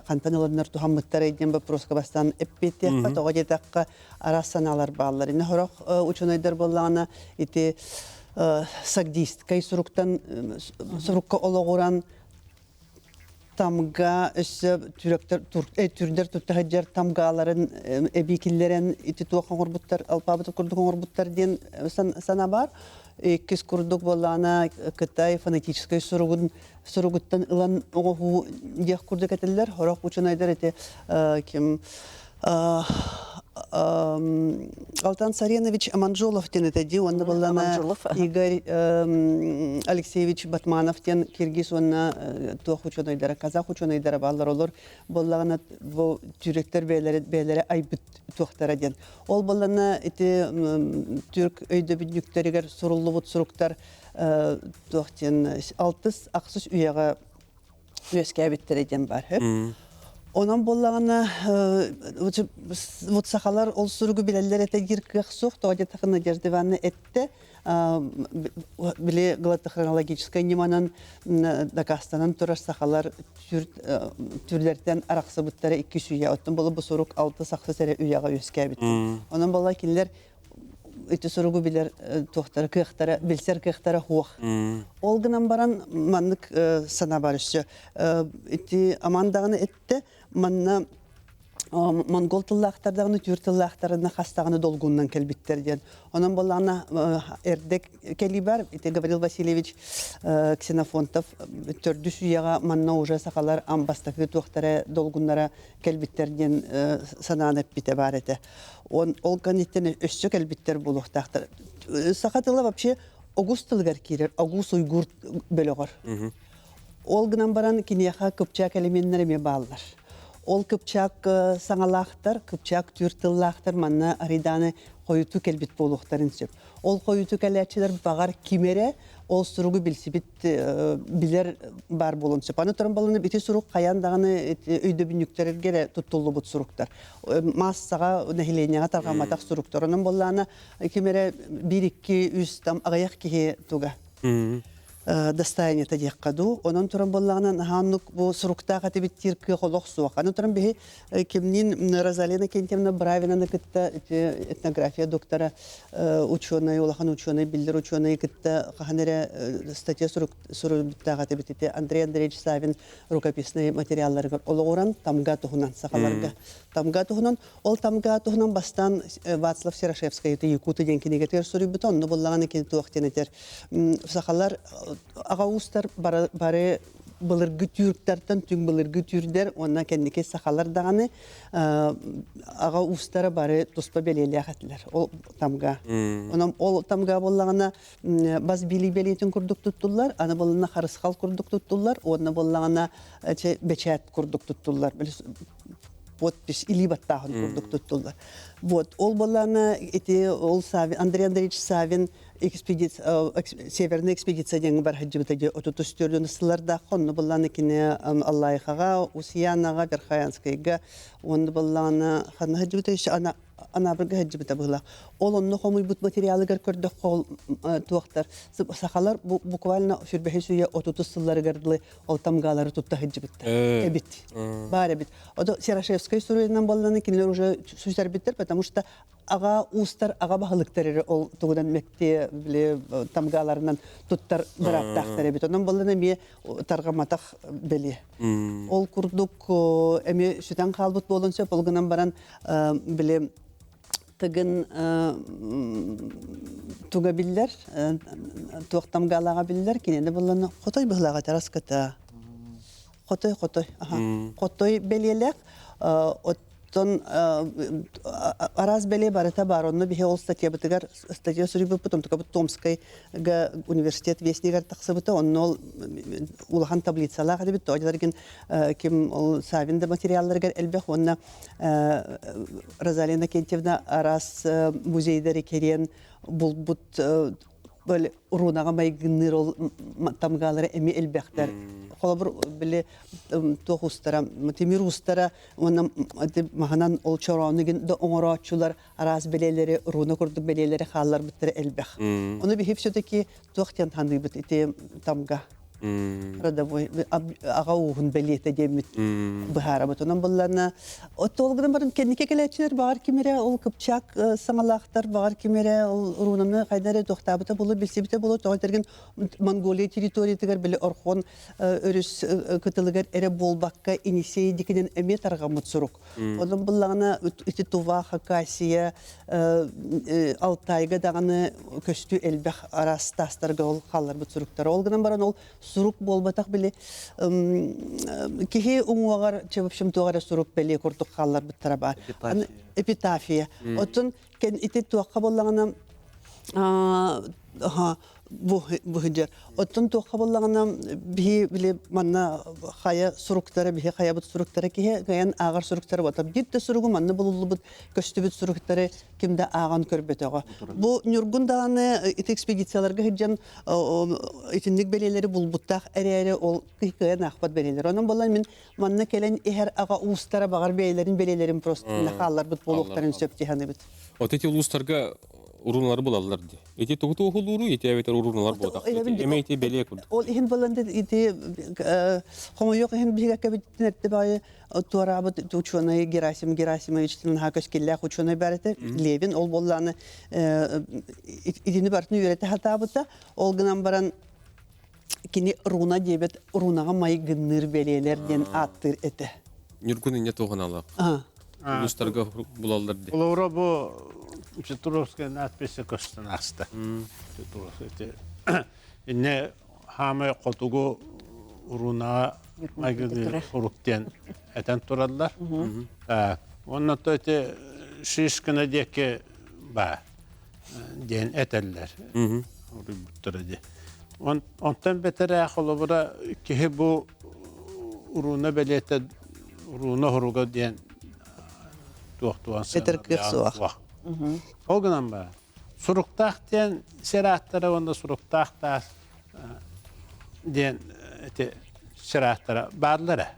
хантан ыланнар туһаммыттар диэн боппуруоска бастаан эппиэттиэххэ, тоҕо диэтэххэ араас санаалар бааллар. Инне сорох учуонайдар буоллаҕына ити сагдисткай суруктан сурукка олоҕуран тамга өссө түрөктөр түрдэр тутта сылдьар тамгааларын эбии киллэрэн ити туох оҥорбуттар алпаабыт курдук оҥорбуттар диэн санаа баар. Иккис курдук буоллаҕына Кытай фонетическай суругун суругуттан ылан оҥоһуу диэх курдук этэллэр. Сорох учуонайдар ити ким Алтан Саренович Аманжолов диэн этэ дии уонна буоллаҕына Игорь Алексеевич Батманов диэн киргиз уонна туох учуонайдара казах учуонайдара бааллар олор буоллаҕына бу түрөктөр бэйэлэрэ бэйэлэрэ айбыт туохтара диэн ол буоллаҕына ити түрк өйдөбүнньүктэригэр суруллубут суруктар туох диэн алтыс ахсыс үйэҕэ үөскээбиттэрэ диэн бар Онон буоллаҕына вот сахалар ол суругу билэллэр этэ диир кыах суох тоҕо диэтэххэ Надежда Ивановна эттэ били глотохронологическай ньыманан дакаастанан турар сахалар түрлэртэн арахсыбыттара икки үйэ оттон була бу сурук алтыс ахсыс эрэ үйэҕэ үөскээбит онон буолла кинилэр ити суругу билэр туохтара кыахтара билсэр кыахтара суох. Ол гынан баран маннык санаа бар өссө. Ити аман даҕаны эттэ манна монгол тыллаахтар даҕаны түүр тыллаахтарына хас даҕаны долгуннан кэлбиттэр диэн. Онон буоллаҕына эрдэ кэлии бар ити Гаврил Васильевич Ксенофонтов төрдүс үйэҕэ манна уже сахалар бастакы туохтара долгуннара кэлбиттэр диэн санааны эппитэ баар этэ. Ол кэнниттэн өссө кэлбиттэр буолуохтаахтар. Саха тыла вообще огус тылыгар киирэр, огус уйгур бөлөҕөр. Ол гынан баран киниэхэ кыпчаак элеменнэр эмиэ бааллар. Ол кыпчаак саҥалаахтар, кыпчаак түүр тыллаахтар манна арыйдааны хойутуу кэлбит буолуохтарын сөп. Ол хойутуу кэлээччилэр баҕар ким эрэ ол суругу билсибит билэр баар буолуон сөп. Аны туран баланы ити сурук хайаан даҕаны өйдөбүнньүктэргэ эрэ туттуллубут суруктар. Маассаҕа нэһилиэнньэҕэ тарҕамматах суруктар. Онон буоллаҕына ким эрэ биир, икки, үс там аҕыйах киһи туга достояниета диэххэ дуу. Онон туран буоллаҕына наһаа оннук бу суруктаах этибит диир кыах олох суох. Аны туран биһи кимниин Розалина Кентьевна Бравинаны кытта этнография доктора ученый, улахан ученый, биллэр ученый кытта хаһан эрэ статья суруйбуттаах этибит ити Андрей Андреевич Савин рукописный материалларыгар олоҕуран тамга туһунан сахаларга тамга туһунан ол тамга туһунан бастаан Вацлав Серошевскай ити Якуты диэн кинигэтигэр суруйбута онно буллаҕына кини туох диэн этэр сахалар аҕа уустар бары былыргы түүрктартан түҥ былыргы түүрдэр уонна кэнники сахалар даҕаны аҕа уустара бары туспа бэлиэлээх этилэр ол тамга онон ол тамга буоллаҕына бас билии бэлиэтин курдук туттуллар аны буоллаҕына харысхал курдук туттуллар уонна буоллаҕына бэчээт курдук туттуллар. Подпись илии баттааһын курдук туттуллар. Вот ол буоллаана ити ол Савин Андрей Андреевич Савин экспедиция Северная экспедиция диэҥҥэ бар сылдьыбыта дии 34 сыллардаах онно буоллаана кини Аллайхаҕа, Усьянаҕа, Верхоянскайга уонна буоллаана ханна сылдьыбыта еще ана Анаабырга сылдьыбыта быһыылаах. Ол онно хомуйбут материалыгар көрдөххө ол туохтар сахалар буквально сүрбэһис үйэ 30 сылларыгар дылы ол тамгаалары тутта сылдьыбыттар эбит. Баар эбит. Ото Серошевскай суруйунан буолланы кинилэр уже сүтэрбиттэр, потому что аҕа уустар, аҕа баһылыктар эрэ ол тугунан мэктиэ били тамгааларынан туттар бырааптаахтар эбит. Онон буоллана эмиэ тарҕаматах бэлиэ. Ол курдук эмиэ сүтэн хаалбыт буолан сөп, ол гынан баран били тыгын туга биллэр, туох тамгаалааҕа биллэр, кинини буллана хотой быһылааҕа тараската. Хотой, хотой, Хотой бэлиэлээх, оттон араас бэлиэ барыта баар. Онно биһи ол статьябытыгар статья суруйбуппут, онтукабыт Томскайга университет вестнигэр тахсыбыта. Онно ол улахан таблицалаах эбит. Тоҕо ким ол Савин да материалларыгар элбэх уонна Розалина Кентьевна араас музейдары кэриэн булбут рунаҕа майгынныыр ол тамгаалара эмиэ элбэхтэр. Холобур, били туох устара, тимир устара уонна маһынан ол чороону да оҥорооччулар араас бэлиэлэри, руна курдук бэлиэлэри хаалларбыттара элбэх. Ону биһи все-таки туох диэн ханыыбыт ити тамга родовой аҕа ууһун бэлиэтэ диэммит быһаарабыт. Онон булларна ол гынан баран кэнники кэлээччилэр баҕар ким эрэ ол кыпчаак саҥалаахтар баҕар ким эрэ ол руунаны хайда эрэ туохтаабыта буолуо билсибитэ буолуо тоҕо этэргин Монголия территориятыгар били Орхон өрүс кытылыгар эрэ буолбакка Енисей дикинен эмиэ тарҕаммыт сурук. Онон буллаҕына ити Тува, Хакасия, Алтайга даҕаны көстүү элбэх араас таастарга ол хаалларбыт суруктар. Ол гынан баран ол сурук буолбатах били киһи уҥуоҕар в общем туох эрэ сурук бэлиэ курдук хаалларбыттара баар. Эпитафия. Оттон ити туохха буоллаҕына бу Оттон туохха буоллаҕына биһи били манна хайа суруктара биһи хайабыт суруктара киһи кыайан ааҕар суруктара буолта. Биир да суругу манна булуллубут көстүбүт суруктары ким да ааҕан көрбөтөҕө. Бу Ньургун даҕаны ити экспедицияларга сылдьан итинник бэлиэлэри булбуттаах эрээри ол кыайан аахпат бэлиэлэр. Онон буолан мин манна кэлэн иһэр аҕа уустара баҕар бэйэлэрин бэлиэлэрин просто хаалларбыт буолуохтарын сөп дии саныыбыт. Вот эти улуустарга уруналары булаллар дии. Ити тугу туохулууру, ити эбэтэр уруналар буотах. Эме ити бэлиэ курдук. Ол иһин болан ити хомойуох иһин биһигэ кэбиттин эртэ баайы туораабыт ученый Герасим Герасимович наһаа көскиллээх ученый бар этэ Левин ол буоллааны итини барытын үөрэтэ сатаабыта. Ол гынан баран кини руна диэбит рунаҕа майгынныыр бэлиэлэр диэн ааттыыр этэ. Ньургун инньэ туоханалаах. Улуустарга булаллар дии. Олоро бу Петровская надпись көстөн ааста. Инне хаамай хотугу рунаҕа майгынныыр сурук диэн этэн тураллар. Онно то ити Шишкина диэки баа диэн этэллэр. Уруйбуттара дии. Онтон бэтэрээ холобура киһи бу урууна бэлиэтэ урууна хоруга диэн туохтуан Этэр кыах суох. Ол гынан ба суруктаах диэн сир ааттара уонна суруктаах таас диэн ити сир ааттара бааллара.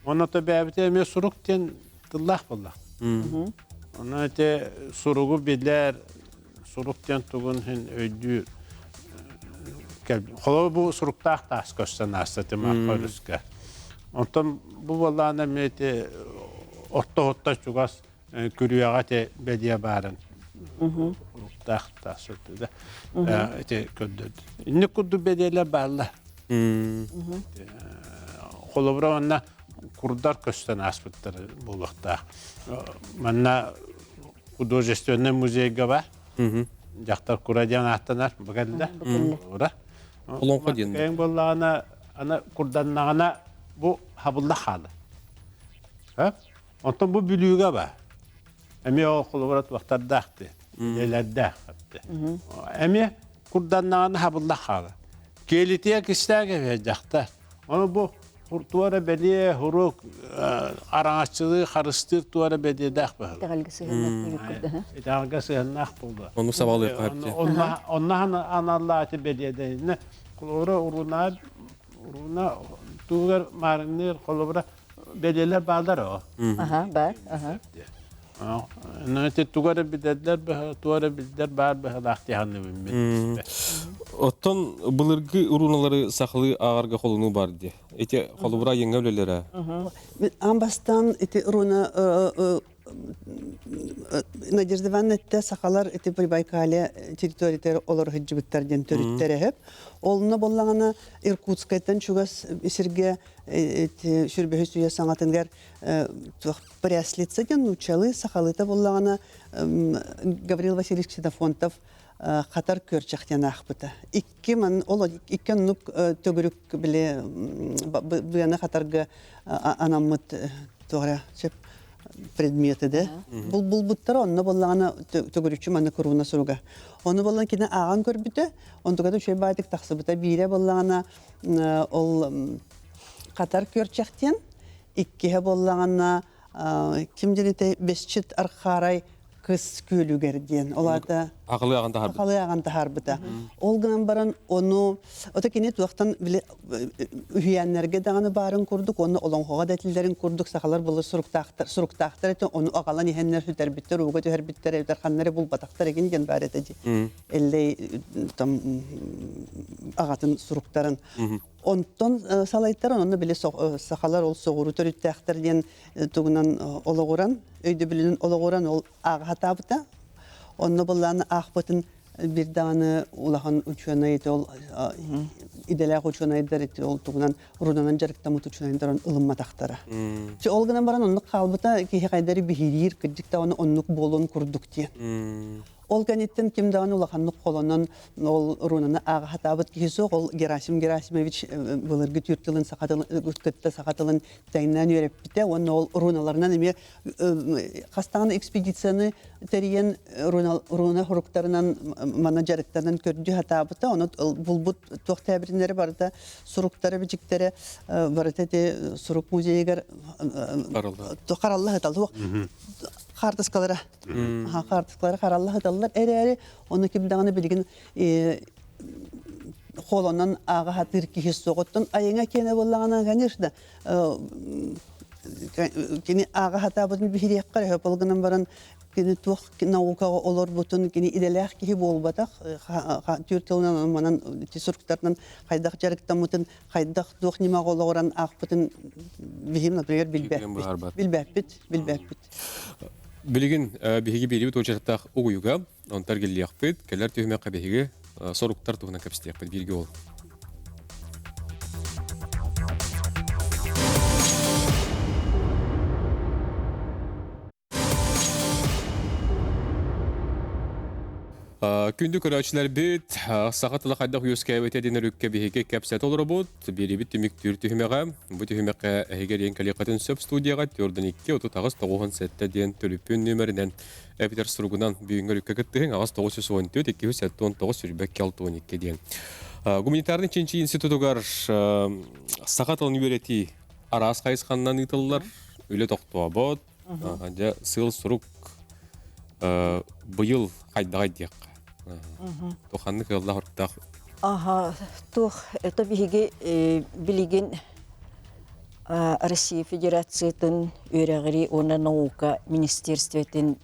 Онно то бэйэбитэ эмиэ сурук диэн тыллаах буолла. Онно ити суругу билэр, сурук диэн тугун иһин өйдүүр. Холобур бу суруктаах таас көстөн ааста Тимаахха өрүскэ. Онтон бу буоллаҕына эмиэ ити орто-отто чугас күрүөҕэ ити бэлиэ баарын суруктаах таас өттүдэ ити көрдөрдө. Инник курдук бэлиэлэр бааллар. Холобура онно курдар көстөн ааспыттар буолуохтаах. Манна художественный музейга бар. Дьахтар кура диэн ааттанар. Бу кэллэ. Ура. Олоҥхо диэн. Кэҥ буоллаҕына, ана курданнаҕына бу хабылла хаалар. Онтон бу Бүлүүгэ бар. Эмиэ ол холобура туохтардаах ти. Үлэлэрдээх. Эмиэ курданнаҕына хабылла хаалар. Киэлитиэ кистээх эбэ дьахтар. Ону бу. Туора бэлиэ хурук араҥаччылыы харыстыыр туора бэлиэдээх быһылаах. Итэҕэлгэ сыһыаннаах диэбит курдук. Итэҕэлгэ сыһыаннаах буолуо. Ону сабалыахха сөп. Онно аналлааты бэлиэдэннэ. Холобура уруна уруна тугар маарынныыр холобура бэлиэлэр бааллар о. Аха, бар. Аха. Ити тугу эрэ билэллэр тугу эрэ билдэр баар быһалаах дии мин. Оттон былыргы уруналары сахалыы ааҕарга холонуу бар дии. Ити холобура айыҥҥа үлэлэрэ. Аан бастаан ити руна Надежда Ивановна этте сахалар ити Прибайкалье территориятыгар олоро сылдьыбыттар диэн төрүттэрэ сөп. Олно боллаҕына Иркутскайтан чугас сиргэ сүрбэһис үйэ саҥатыгар Пряслица диэн нууччалыы сахалыыта буоллаҕына Гаврил Васильевич Ксенофонтов хатар күөрчэх диэн аахпыта. Икки ман ол икки оннук төгүрүк били быаны хатарга анаммыт туора сөп предметы да бул булбуттара онно буоллаҕына төгүрүччү манна куруна суруга. Ону буоллан кини ааҕан көрбүтэ, онтугата үчүгэй баайтык тахсыбыта. Биирэ буоллаҕына ол хатар күөрчэх диэн Иккиһэ буоллаҕына ким диэн Бесчит Архарай кыс күөлүгэр диэн. Ол аата Акылы аҕан таһаарбыта. Акылы аҕан таһаарбыта. Ол гынан баран ону ото кини туохтан били үһүйээннэргэ даҕаны баарын курдук уонна олоҥхоҕо да этиллэрин курдук сахалар былыр суруктаахтар суруктаахтар этэ ону аҕалан иһэннэр сүтэрбиттэр ууга түһэрбиттэр эбэтэр ханна эрэ булбатахтар игин диэн баар этэ дии. Эллэй там аҕатын суруктарын Онтон салайтаран онно били сахалар ол соҕуруу төрүттээхтэр диэн тугунан олоҕуран, өйдөбүлүнэн олоҕуран ол ааҕа Онно былааны аахпытын бир даҕаны улахан учуонай ол идэлээх учуонайдар ити ол тугунан рунанан дьарыктаммыт учуонайдар ылымматахтара. Ол гынан баран оннук хаалбыта киһи хайдары биһириир кырдьык даҕаны оннук буолуон курдук диэн. Ол кэнниттэн ким даҕаны улаханнык холонон ол рунаны ааҕа сатаабыт киһи суох. Ол Герасим Герасимович былыргы түүр тылын саха тылын кытта саха тылын тэҥнээн үөрэппитэ уонна ол руналарынан эмиэ хас даҕаны экспедицияны тэрийэн руна суруктарынан мана дьарыктанан көрдүү сатаабыта. Ону булбут туох тээбириннэри барыта суруктара бичиктэрэ барыта ити сурук музейыгар харалла сыталлар. Хаартыскалара хаартыскалара харалла сыталлар эрээри, ону ким даҕаны билигин холонон ааҕа сатыыр киһи суоҕуттан айыҥа киэнэ буоллаҕына, конечно, кини ааҕа сатаабытын биһириэххэ эрэ сөп, ол гынан баран кини туох наукаҕа олорбутун, кини идэлээх киһи буолбатах, түүр тылынан манан суруктарынан хайдах дьарыктаммытын, хайдах туох ньымаҕа олоҕуран аахпытын биһим, например, билбэппит. Билбэппит, билбэппит. Билигин биһиги биэрибит уочараттаах угуйуга, онтон эргиллиэхпит, кэлэр түһүмэххэ биһиги соруктар туһунан кэпсэтиэхпит бииргэ ол. Күндү көрөөччүлэрбит, саха тыла хайдах үөскээбитэ диэн өрүккэ биһиги кэпсэтэ олоробут. Биэрибит түмүктүүр түһүмэҕэ. Бу түһүмэххэ эһиги эрийэн кэлиэххитин сөп студияҕа 4 2 38 97 диэн төлөпүөн нүөмэринэн эбэтэр суругунан бүгүҥҥү өрүккэ кыттыһыҥ 8 914 279 22 62 диэн. Гуманитарнай чинчийии институтугар саха тылын үөрэтии араас хайысханнан ыытыллар, үлэ тохтообот, Дьэ, сыал-сорук быйыл хайдаҕай диэххэ. Туханнык ыаллаах-оруктаах. Аха, туох, это биһиги билигин Россия Федерациятын үөрэҕирии уонна наука министерствотын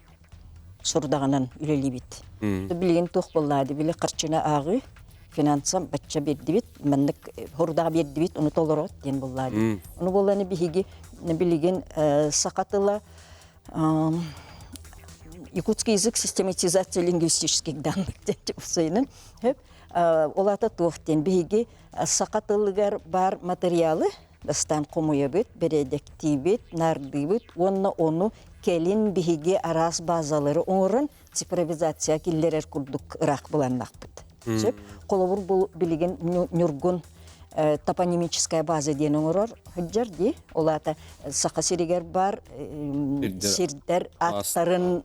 сордаҕынан үлэлиибит. Билигин туох буоллаады, били харчыны ааҕыы, финансам бачча биэрдибит, маннык хорудаҕа биэрдибит, ону толорот диэн буоллаады. Ону буолланы биһиги билигин саха тыла якутский язык систематизация лингвистических данных диэн Ол аата туох диэн биһиги саха тылыгар баар материалы бастаан хомуйабыт, бэрээдэктиибит, наардыыбыт уонна ону кэлин биһиги араас базалары оҥорон цифровизация киллэрэр курдук ыраах былааннаахпыт. Сөп. Холобур бу билигин Ньургун топонимическая база диэн оҥорор сылдьар дии. Ол аата Саха сиригэр бар сирдэр ааттарын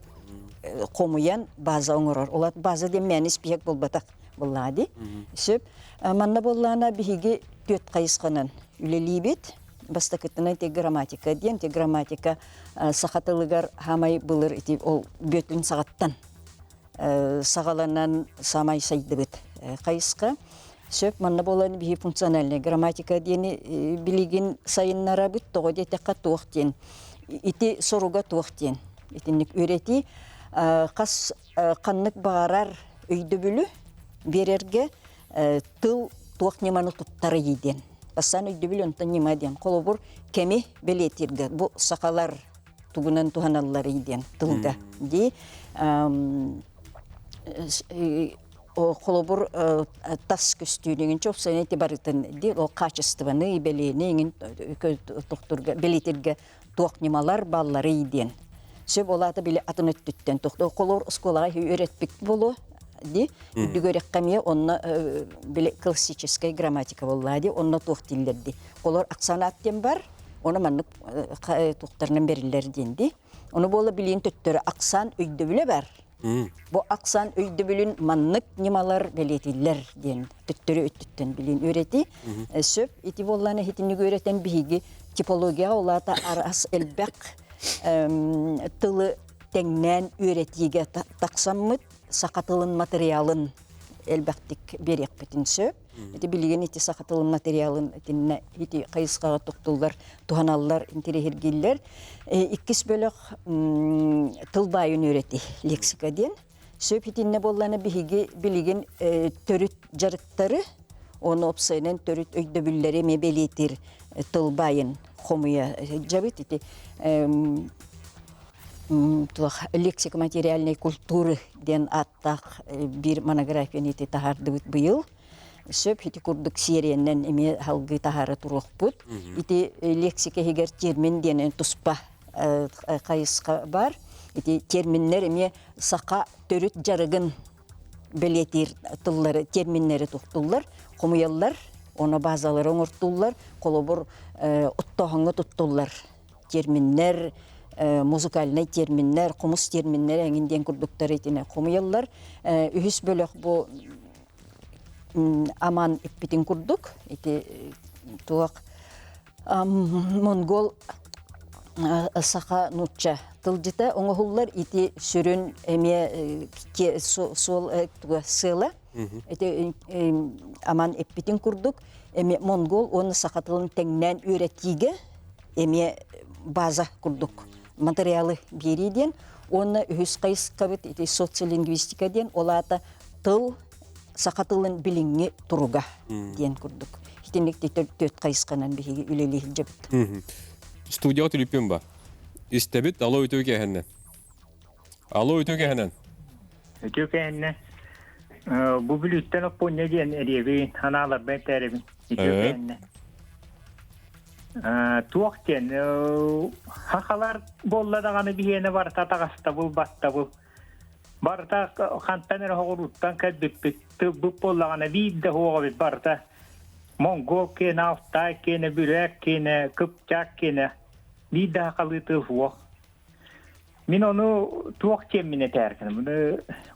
хомуйан база оҥорор. Ол база диэн мээнэ испииһэк буолбатах буоллаҕа дии. Сөп. Манна буоллаҕына биһиги түөрт хайысханан үлэлиибит. Бастакытынан ити грамматика диэн, ити грамматика саха тылыгар хаамай былыр ити ол бүөтүн саҕаттан саҕаланан саамай сайдыбыт хайысха. Сөп манна буолан биһи функциональная грамматика диэни билигин сайыннарабыт тоҕо диэтэххэ туох диэн ити соруга туох диэн итинник үөрэтии хас ханнык баҕарар өйдөбүлү биэрэргэ тыл туох ньыманы туттарый диэн бастаан өйдөбүл онтон ньыма диэн холобур кэми бэлиэтииргэ бу сахалар тугунан туһаналларый диэн тылга дии холобур тас көстүүнүгүн чопсайын ити барытын ди ол качествоны бэлиэни иҥин тохтурга бэлиэтиргэ туох ньымалар балларый диэн сөп ол аата били атын өттүттэн тохтоо холобур оскуолаҕа үөрэппит буолуо ди үрдүк үөрэххэ эмиэ онно били классическая грамматика буоллаа ди онно туох дииллэр ди холор аксанаат диэн бар Ону маннык туохтарынан бэриллэр диэн дии. Ону буола билиин төттөрү аксаан өйдөбүлэ бар. Бу аксаан өйдөбүлүн маннык ньымалар бэлиэтиллэр диэн төттөрү өттүттэн билиин үөрэтии. Сөп ити буоллаана итинник үөрэтэн биһиги типологияҕа улаата араас элбэх тылы тэҥнээн үөрэтиигэ тахсаммыт саха тылын материалын элбэхтик биэриэхпитин сөп. Ити билигин ити саха тылын материалын итиннэ ити хайысхаҕа туттуллар, туһаналлар, интэриэһиргииллэр. Иккис бөлөх тыл баайын үөрэти лексика диэн. Сөп итиннэ буоллаана биһиги билигин төрүт дьарыктары, оны опсайынан төрүт өйдөбүллэри эмиэ бэлиэтиир тыл баайын хомуйа сылдьабыт. Ити туох лексика материальной культуры диэн ааттаах биир монографияны ити таһаардыбыт быйыл. Сөп ити курдук сиэриэннэн эмиэ салгыы таһаара туруохпут. Ити лексика иһигэр термин диэн туспа хайысха бар. Ити терминнэр эмиэ саха төрүт дьарыгын бэлиэтиир тыллары, терминнэри туттуллар, хомуйаллар, ону базалары оҥортуллар, холобур, оттооһуҥҥа туттуллар терминнэр, музыкальнай терминнэр, хомус терминнэрэ эҥин диэн курдуктары итини хомуйаллар. Үһүс бөлөх бу аман иппитин курдук ити туох монгол саха нуучча тылдьыта оҥоһуллар ити сүрүн эмиэ суол сыала ити аман эппитин курдук эмиэ монгол уонна саха тылын тэҥнээн үөрэтиигэ эмиэ база курдук материалы биэрии диэн уонна үһүс хайысхабыт ити социолингвистика диэн ол аата тыл саха тылын билиҥҥи туруга диэн курдук итинник төрт хайысханан биһиги үлэлии сылдьабыт. Студияҕа түлүппүн ба. Истэбит, алло үтүө кээһэннэ. Алло үтүө кээһэнэн. Үтүө кээһэннэ. Бу Бүлүүттэн Оппуонньа диэн эриэбин, анааларбын этээрибин. Үтүө кээһэннэ. Туох диэн, хахалар буолла даҕаны биһиэнэ барыта таҕастабыл, баттабыл. Барыта хантан эрэ хоҕурууттан кэлбиппит. Тылбыт буоллаҕына биир да суох эбит барыта. Монгол киэнэ, Алтай киэнэ, Бүрээк киэнэ, Кыпчаак киэнэ. Биир да хахалыы тыл суох. Мин ону туох диэммин этээркин,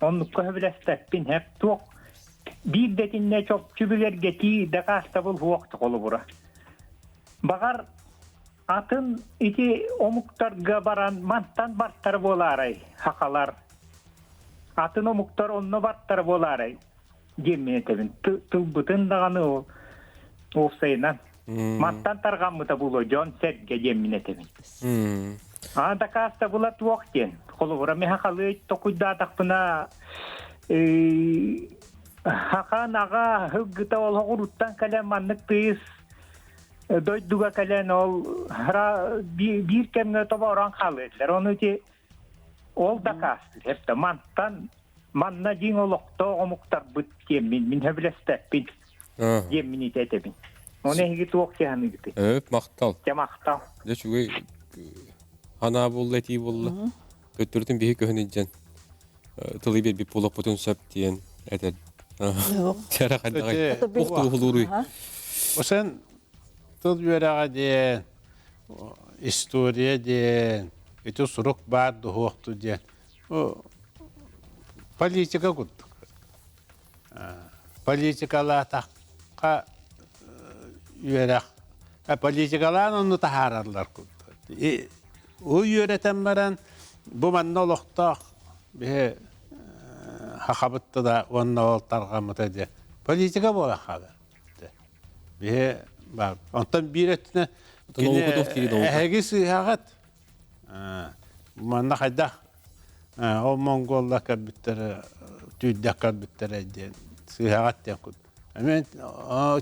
оннукка сөбүлэспэппин, һэп туох биир да итиннэ чопчу билэргэтии дакаастабыл суох холобура. Баҕар атын ити омуктарга баран мантан бартар буолаарай хахалар атын омуктар онно бартар буолаарай диэммин этэбин тылбытын даҕаны ол уопсайынан мантан тарҕаммыта буолуо дьон сэргэ диэммин этэбин аа дакаастабыла туох диэн холобура миэхэ халыы токуйдаатахпына хахан аҕа һылгыта олоҕуруттан кэлэн маннык тыйыс дойдуга кэлэн ол биир кэмҥэ тобоорон хаалыыллар ону ити Ол дакаастыыр. Эптэ мантан манна дьиҥ олохтоох омуктарбыт диэммин мин сөбүлэспэппин диэммин ити этэбин. Оны эһиги туох дьаһаныгытый? Өп, махтал. Дьэ махтал. Дьэ үчүгэй анаа буолла этии буолла. Төттөрүтүн биһи көһөн илдьэн тылы биэрбит буолуохпутун сөп диэн этэр. Чара хайдаҕай? Ухтуу Осэн тыл үөрэҕэ диэн история диэн, ити сурук баар дуһуохту диэн политика курдук. Политикалаатахха үөрэх Политикалаан онну таһаараллар курдук. Ол үөрэтэн баран бу манна олохтоох биһи хахабыт да уонна ол тарҕаммыта диye политика буола хаалар. Биһи бар. Онтон биир өттүнэ кини эһиги сыыһаҕыт. Манна хайдах ол монголлар кэлбиттэрэ түүрдэх кэлбиттэрэ диэн сыыһаҕат диэн курдук. Эмиэ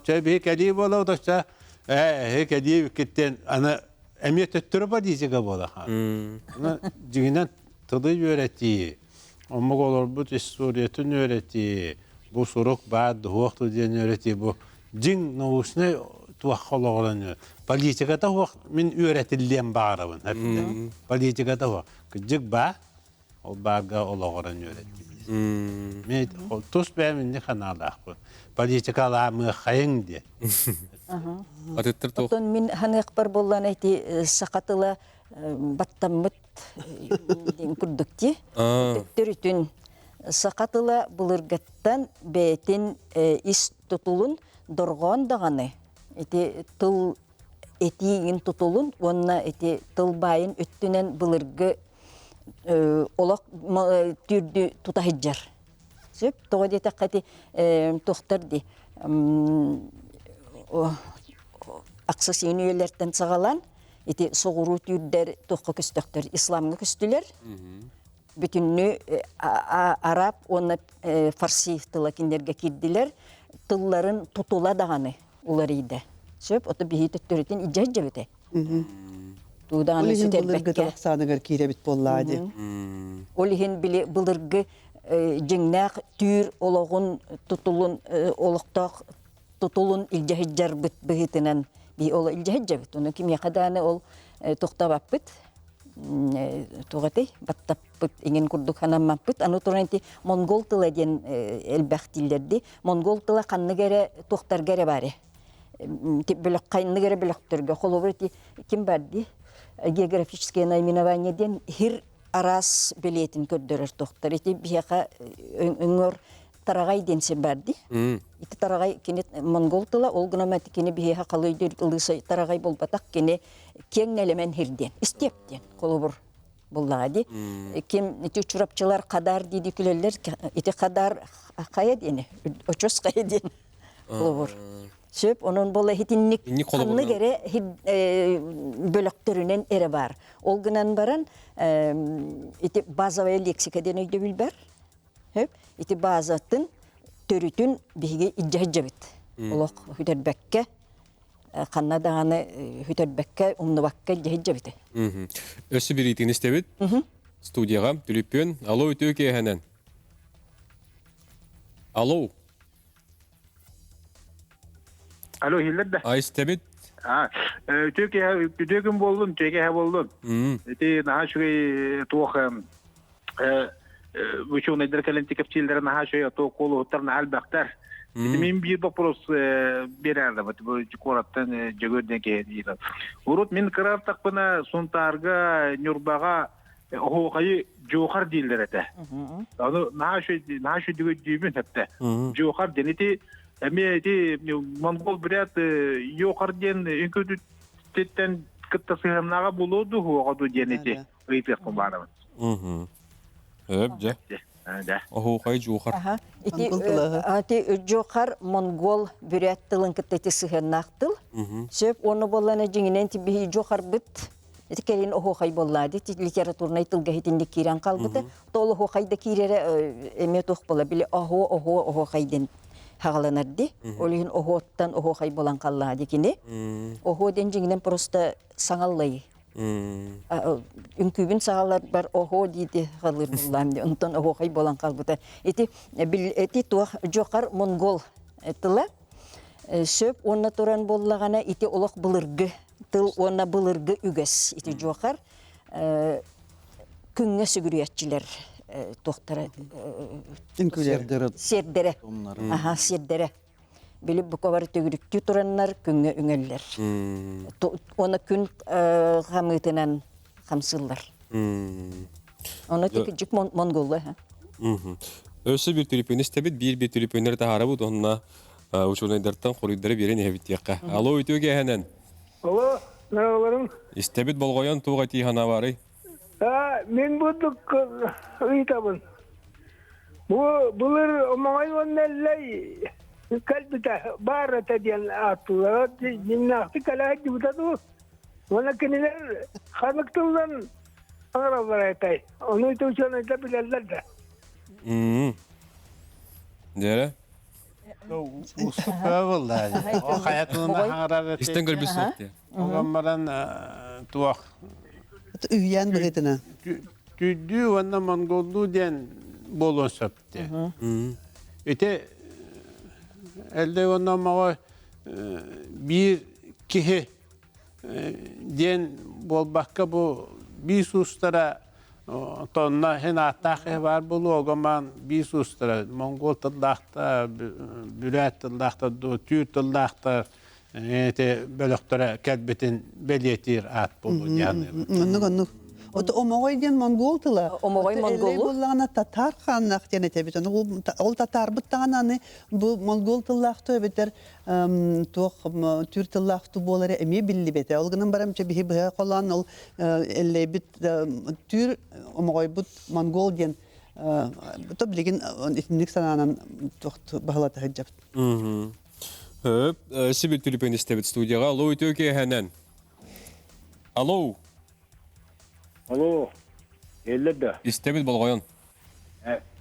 чэ биһи кэлии буола оточча ээ кэлии киттен аны эмиэ төттөрү политика буола Аны дьиҥинэн тылы үөрэтии, омук олорбут историятын үөрэтии, бу сурук баар дуһуох диэн үөрэтии бу дьиҥ научнай туохха олоҕуран политиката суох мин үөрэтиллиэн баҕарабын политиката суох кырдьык баа ол баарга олоҕуран үөрэтии мен тус бэйэм инник санаалаахпын политикалаамыаххайыҥ диэн Атыттар туох Оттон мин ханыахпар буоллаан эти саха тыла баттаммыт курдук дии. Төттөрүтүн саха тыла былыргыттан бэйэтин ис тутулун дорҕоон даҕаны ити тыл этиигин тутулун уонна ити тыл баайын өттүнэн былыргы олох түүрдү тута сылдьар. Сөп тоҕо диэтэххэ ити туохтар дии ахсыс үйэлэртэн саҕалаан ити соҕуруу түүрдэр туохха көстөхтөр исламҥа көстүлэр бүтүннүү араб уонна фарси тыла кинилэргэ киирдилэр тылларын тутула даҕаны уларыйда сөп ото биһи төттөрүтүн илдьэ сылдьабыт Ол туудаҕаны иһин былыргы сүтэрбэккэ тыл киирэбит буоллаа дии. Ол иһин били былыргы дьиҥнээх түүр олоҕун тутулун олохтоох тутулун илдьэ сылдьарбыт быһыытынан би ол илдьэ сылдьабыт. Ону кимиэхэ даҕаны ол тохтообаппыт туох этэй баттаппыт иҥин курдук санаммаппыт. Аны туран ити монгол тыла диэн элбэх дииллэрди. Монгол тыла ханнык эрэ туохтарга эрэ баар бөлөх ханнык эрэ бөлөхтөргө холобур ити ким бар дии географическое наименование диэн хир араас билиэтин көрдөрөр туохтар ити биһиэхэ өҥөр тараҕай диэн сир бар дии ити тараҕай кини монгол тыла ол гынан кини биһиэхэ халыйдыр ылыысай тараҕай буолбатах кини киэҥ нэлэмэн хир диэн истиэп диэн холобур буллаҕа дии ким ити чурапчылар хадар дии күлэллэр ити хадар хайа диэни очос хайа диэн холобур сөп онон буола итинник ханнык эрэ бөлөхтөрүнэн эрэ баар ол гынан баран ити базовая лексика диэн өйдөбүл бар сөп ити базатын төрүтүн биһиги илдьэ сылдьабыт олох сүтэрбэккэ ханна даҕаны сүтэрбэккэ умнубакка илдьэ сылдьабыт Өссө бириитин истэбит студияҕа түлүппүөн алло үтүө киэһэнэн алло Алло, иһиллэр да? А истэбит. А, үтүө киэһэ, үтүө күн буоллун, үтүө киэһэ буоллун. Ити наһаа үчүгэй туох учуонайдар кэлэн кэпсииллэрэ наһаа үчүгэй, туох куолуһуттар наһаа элбэхтэр. Ити мин биир вопрос берәрдим, бу куораттан Дьөгүөр диэн киһи диир. Урут мин кыра артахпына Сунтаарга, Ньурбаҕа оһуохайы дьуохар дииллэр этэ. Аны наһаа үчүгэй наһаа үчүгэй дүүбүн хэптэ. Дьуохар диэн ити эмиэ ити монгол бурят йохар диэн үҥкүүтүттэн кытта сыһыаннааҕа буолуо дуу хуоҕа дуу диэн ити ыйытыахпын баарабын. Өп дьэ. Оһуохай дьуохар. Ити ити дьуохар монгол бүрээт тылын кытта ити сыһыаннаах тыл. Сөп уонна буоллана дьиҥинэн биһи дьуохарбыт Ити кэлин оһуохай буоллаа дии литературнай тылга итинник киирэн хаалбыта. Ол оһуохай да киирэрэ эмиэ туох буола били оһуо оһуо оһуохай диэн хаҕаланар дии. Ол иһин оһуоттан оһуохай буолан хааллаҕа дии кини. Оһуо диэн дьиҥинэн просто саҥаллай. Үҥкүүбүн саҕаларбар оһуо диити халыыр буллаам дии. Онтон оһуохай буолан хаалбыта. Ити ити туох дьохар монгол тыла сөп уонна туран буоллаҕына ити олох былыргы тыл уонна былыргы үгэс ити дьуохар күҥҥэ сүгүрүйэччилэр туохтара сиэрдэрэ аха сиэрдэрэ били бука төгүрүктүү тураннар күҥҥэ үҥэллэр уонна күн хамыытынан хамсыыллар ону тикидьик монголлар Өссө биир түрүпүөн истэбит, биир-биир түрүпүөннэри таһаарабыт, онно учуонайдартан хоруйдары биэрэн иһэбит диэххэ. Алло, үтүө киэһэнэн. Алло, нааларым. Истэбит болҕойон туох этии санаа баарый? Мин бурдук ыйытабын. Бу былыр Омоҕой уонна Эллэй кэлбитэ баар этэ диэн ааттыыллара. Дьиҥнээхтик кэлэ сылдьыбыта дуу? Уонна кинилэр ханнык тылынан аҥараллар этэй? Ону ити учуонайдар билэллэр да. Дьэрэ. Уустук буолла. О хайа тылына хаҥарар Истэн көрбүт суох диye. Оҕон баран туох Үһүйээн быһыытынан. Түүрдүү уонна монголлуу диэн буолуон сөп диye. Ити элдэ уонна омоҕо биир киһи диэн буолбакка бу биис уустара тонна иһин ааттаах киһи баар буолуо огомаан биис уустара монгол тыллаахта бүрээт тыллаахтар дуу түүр тыллаахтар ити бөлөхтөрө кэлбитин бэлиэтиир аат буолуо диэн Оннук оннук. Ото омоҕой диэн монгол тыла. Омоҕой монголу. Буоллаҕына татаар хааннаах диэн этэбит. Ону ол татаарбыт даҕаны аны бу монгол тыллаахтыы эбэтэр туох түүр тыллаах ту буолара эмиэ биллибэтэ. Ол гынан баран биһи быһа холоон ол эллэйбит түүр омоҕойбут монгол диэн то билигин итинник санаанан туох баһылата сылдьабыт. Хөп, Сибил түлүпүн истэбит студияға. Алло, үтүө киэһэнэн. Алло. Алло. Эллер да. Истэбит болҕойон.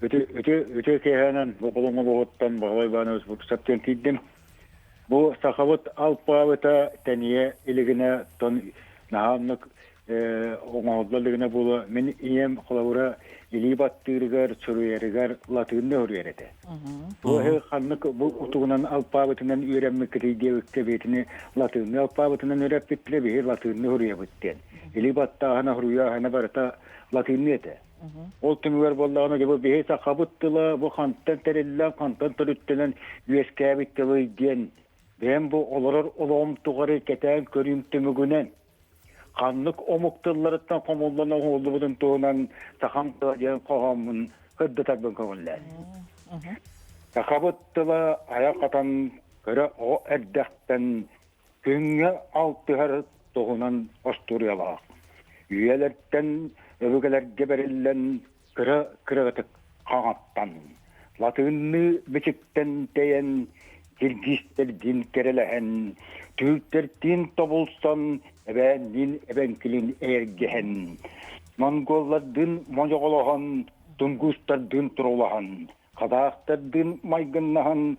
Үтүө киэһэнэн бу Колоҥ олоҕуттан Баһылай Иванович Бурцев тиийдим. Бу сахабыт алпаабыта тэнийэ илигинэ тон наһаа оннук оҥоһулла илигинэ буолуо. Мин ийэм холобура илии баттыырыгар, суруйарыгар латыынны суруйар этэ. Бу ханнык бу утугунан алпаабытынан үөрэммиккитий диэбиккэ бэйэтини латыынны алпаабытынан үөрэппиттэрэ биһи латыынны суруйабыт диэн. Илии баттааһына, суруйааһына барыта латыынны этэ. Ол түмүгэр буоллаҕына, дьэ бу биһи сахабыт тыла бу хантан тэриллэн, хантан төрүттэнэн үөскээбит тылый диэн бэйэм бу олорор олоҕум тухары кэтээн көрүүм түмүгүнэн ханнык омук тылларыттан хомуллан оҥоһуллубутун туһунан сахам тыла диэн хоһооммун кырдатарбын көҥүллээн. Сахабыт тыла айах атан кыра оҕо эрдэхтэн Күҥҥэ алтыһар туһунан остуоруйалаах. Үйэлэртэн өбүгэлэргэ бэриллэн кыра кыратык хаҥаттан, латыынныы бичиктэн тэйэн, киргизтэрдиин кэрэлэһэн, түүртэртиин тобулсан, эбээнниин эбэҥкилин эйэргэһэн, монголлардыын модьоҕолоһон, тунгустардыын турулаһан, Хадаахтардыын майгыннаһан,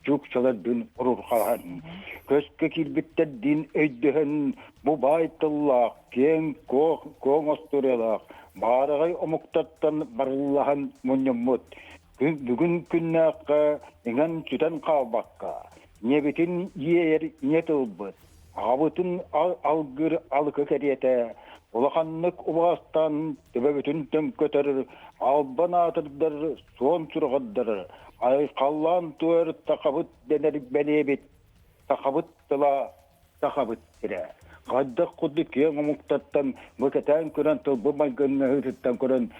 чуукчалардыын урурхаһан, көскө киирбиттэрдиин өйдөһөн, бу баай тыллаах, киэҥ куоҥ остуоруйалаах, баараҕай омуктартан барыллаһан мунньуммут, бүгүн күннээххэ иҥэн-сүтэн хаалбакка, ийэбитин иэйэр ийэ тылбыт, аҕабытын алгыр алыкы кэриэтэ улаханнык убаастаан төбөбүтүн төҥкөтөр албан аатырдар суон сураҕырдар айхаллаан туойар сахабыт дэнэр бэлиэбит сахабыт тыла сахабыт сирэ хайдах курдук киэҥ омуктартан бу кэтээн көрөн тылбыт майгыннаһыытыттан көрөн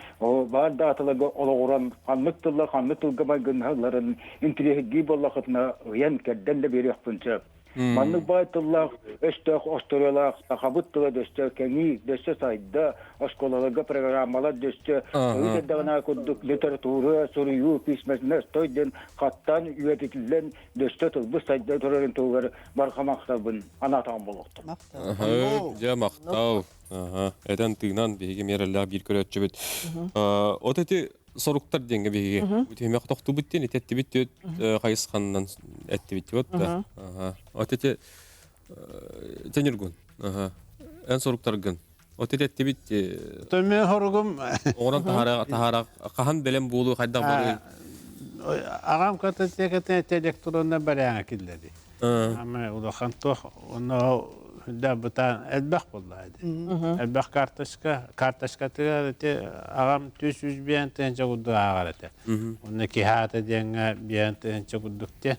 баар дааталарга олоҕуран ханнык тыллар ханнык тылга майгыннаһалларын интириэһиргии буоллахытына ыйан кэрдэн да биэриэхпин сөп. Маннык баай тыллаах, өстөөх остуоруйалаах сахабыт тыла дөстө кэҥии, дөссө сайда, оскуолаларга программалар дөстө өйүт эрдэҕинэ курдук литература, суруйуу, письменность той диэн хаттаан үйэтитиллэн дөстө тылбыт сайда турарын туһугар барҕа махталбын анаатаҕым буолуохтун. Дьэ махтал. Этэн тыынан биһиги миэрэлээх биир көрөөччүбүт. От эти соруктар диэҥҥэ биһиги үтүмэх тохтубут диэн ити эттибит түөт хайысханнан эттибит вот да. От эти Тениргун. Эн соруктаргын. От ити эттибит Төмө хоругум оҥорон таһара таһара хаһан бэлэм буолуу хайдах барыы Аҕам картотекатын электронна барыаҥа киллэри. Ама улахан туох онно да бытаан элбэх буолла ити. Элбэх карточка, карточкатыгар ити аҕам 305 тыһыынча курдук ааҕар этэ. Онно киһи аата диэҥҥэ биэн тыһыынча курдук диэн.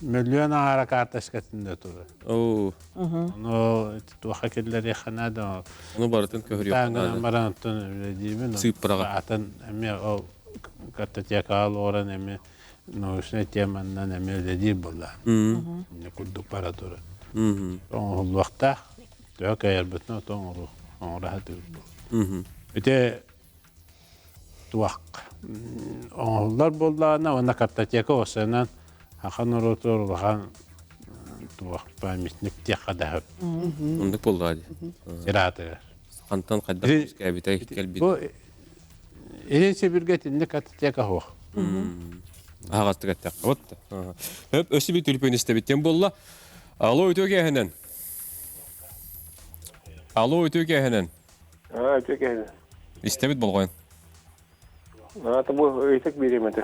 Мөлүйүөн аҥаара карточкатын да турар. Оо. Ону ити туохха киллэриэххэ наада. Ону барытын көһөрүөххэ наада. Баран оттон үлэлиибин. Сыыппараҕа. Атын эмиэ ол картотекаҕа олорон эмиэ. научнай теманан эмиэ үлэлиир буолла. Инне курдук бара турар. Оҥоһуллуохтаах. Төһө кыайарбытынан ото оҥоруох оҥоро сатыыр буол. Ити туох оҥоһуллар буоллаҕына уонна картотека осынан саха норуотугар улахан туох памятник диэххэ да сөп. Оннук буоллаҕа дии. Сир аатыгар. Хантан хайдах үөскээбитэй кэлбит. Бу Илин Сибиргэ итинник картотека суох. Аһаҕастык эттэххэ. Вот. Өп өссө bir түлпүн истэбиттен буолла. Алло, үтүө кээһинэн. Алло, үтүө кээһинэн. Аа, үтүө кээһинэн. Истэбит болҕойон. Аата бу ыйытык биэриэм этэ.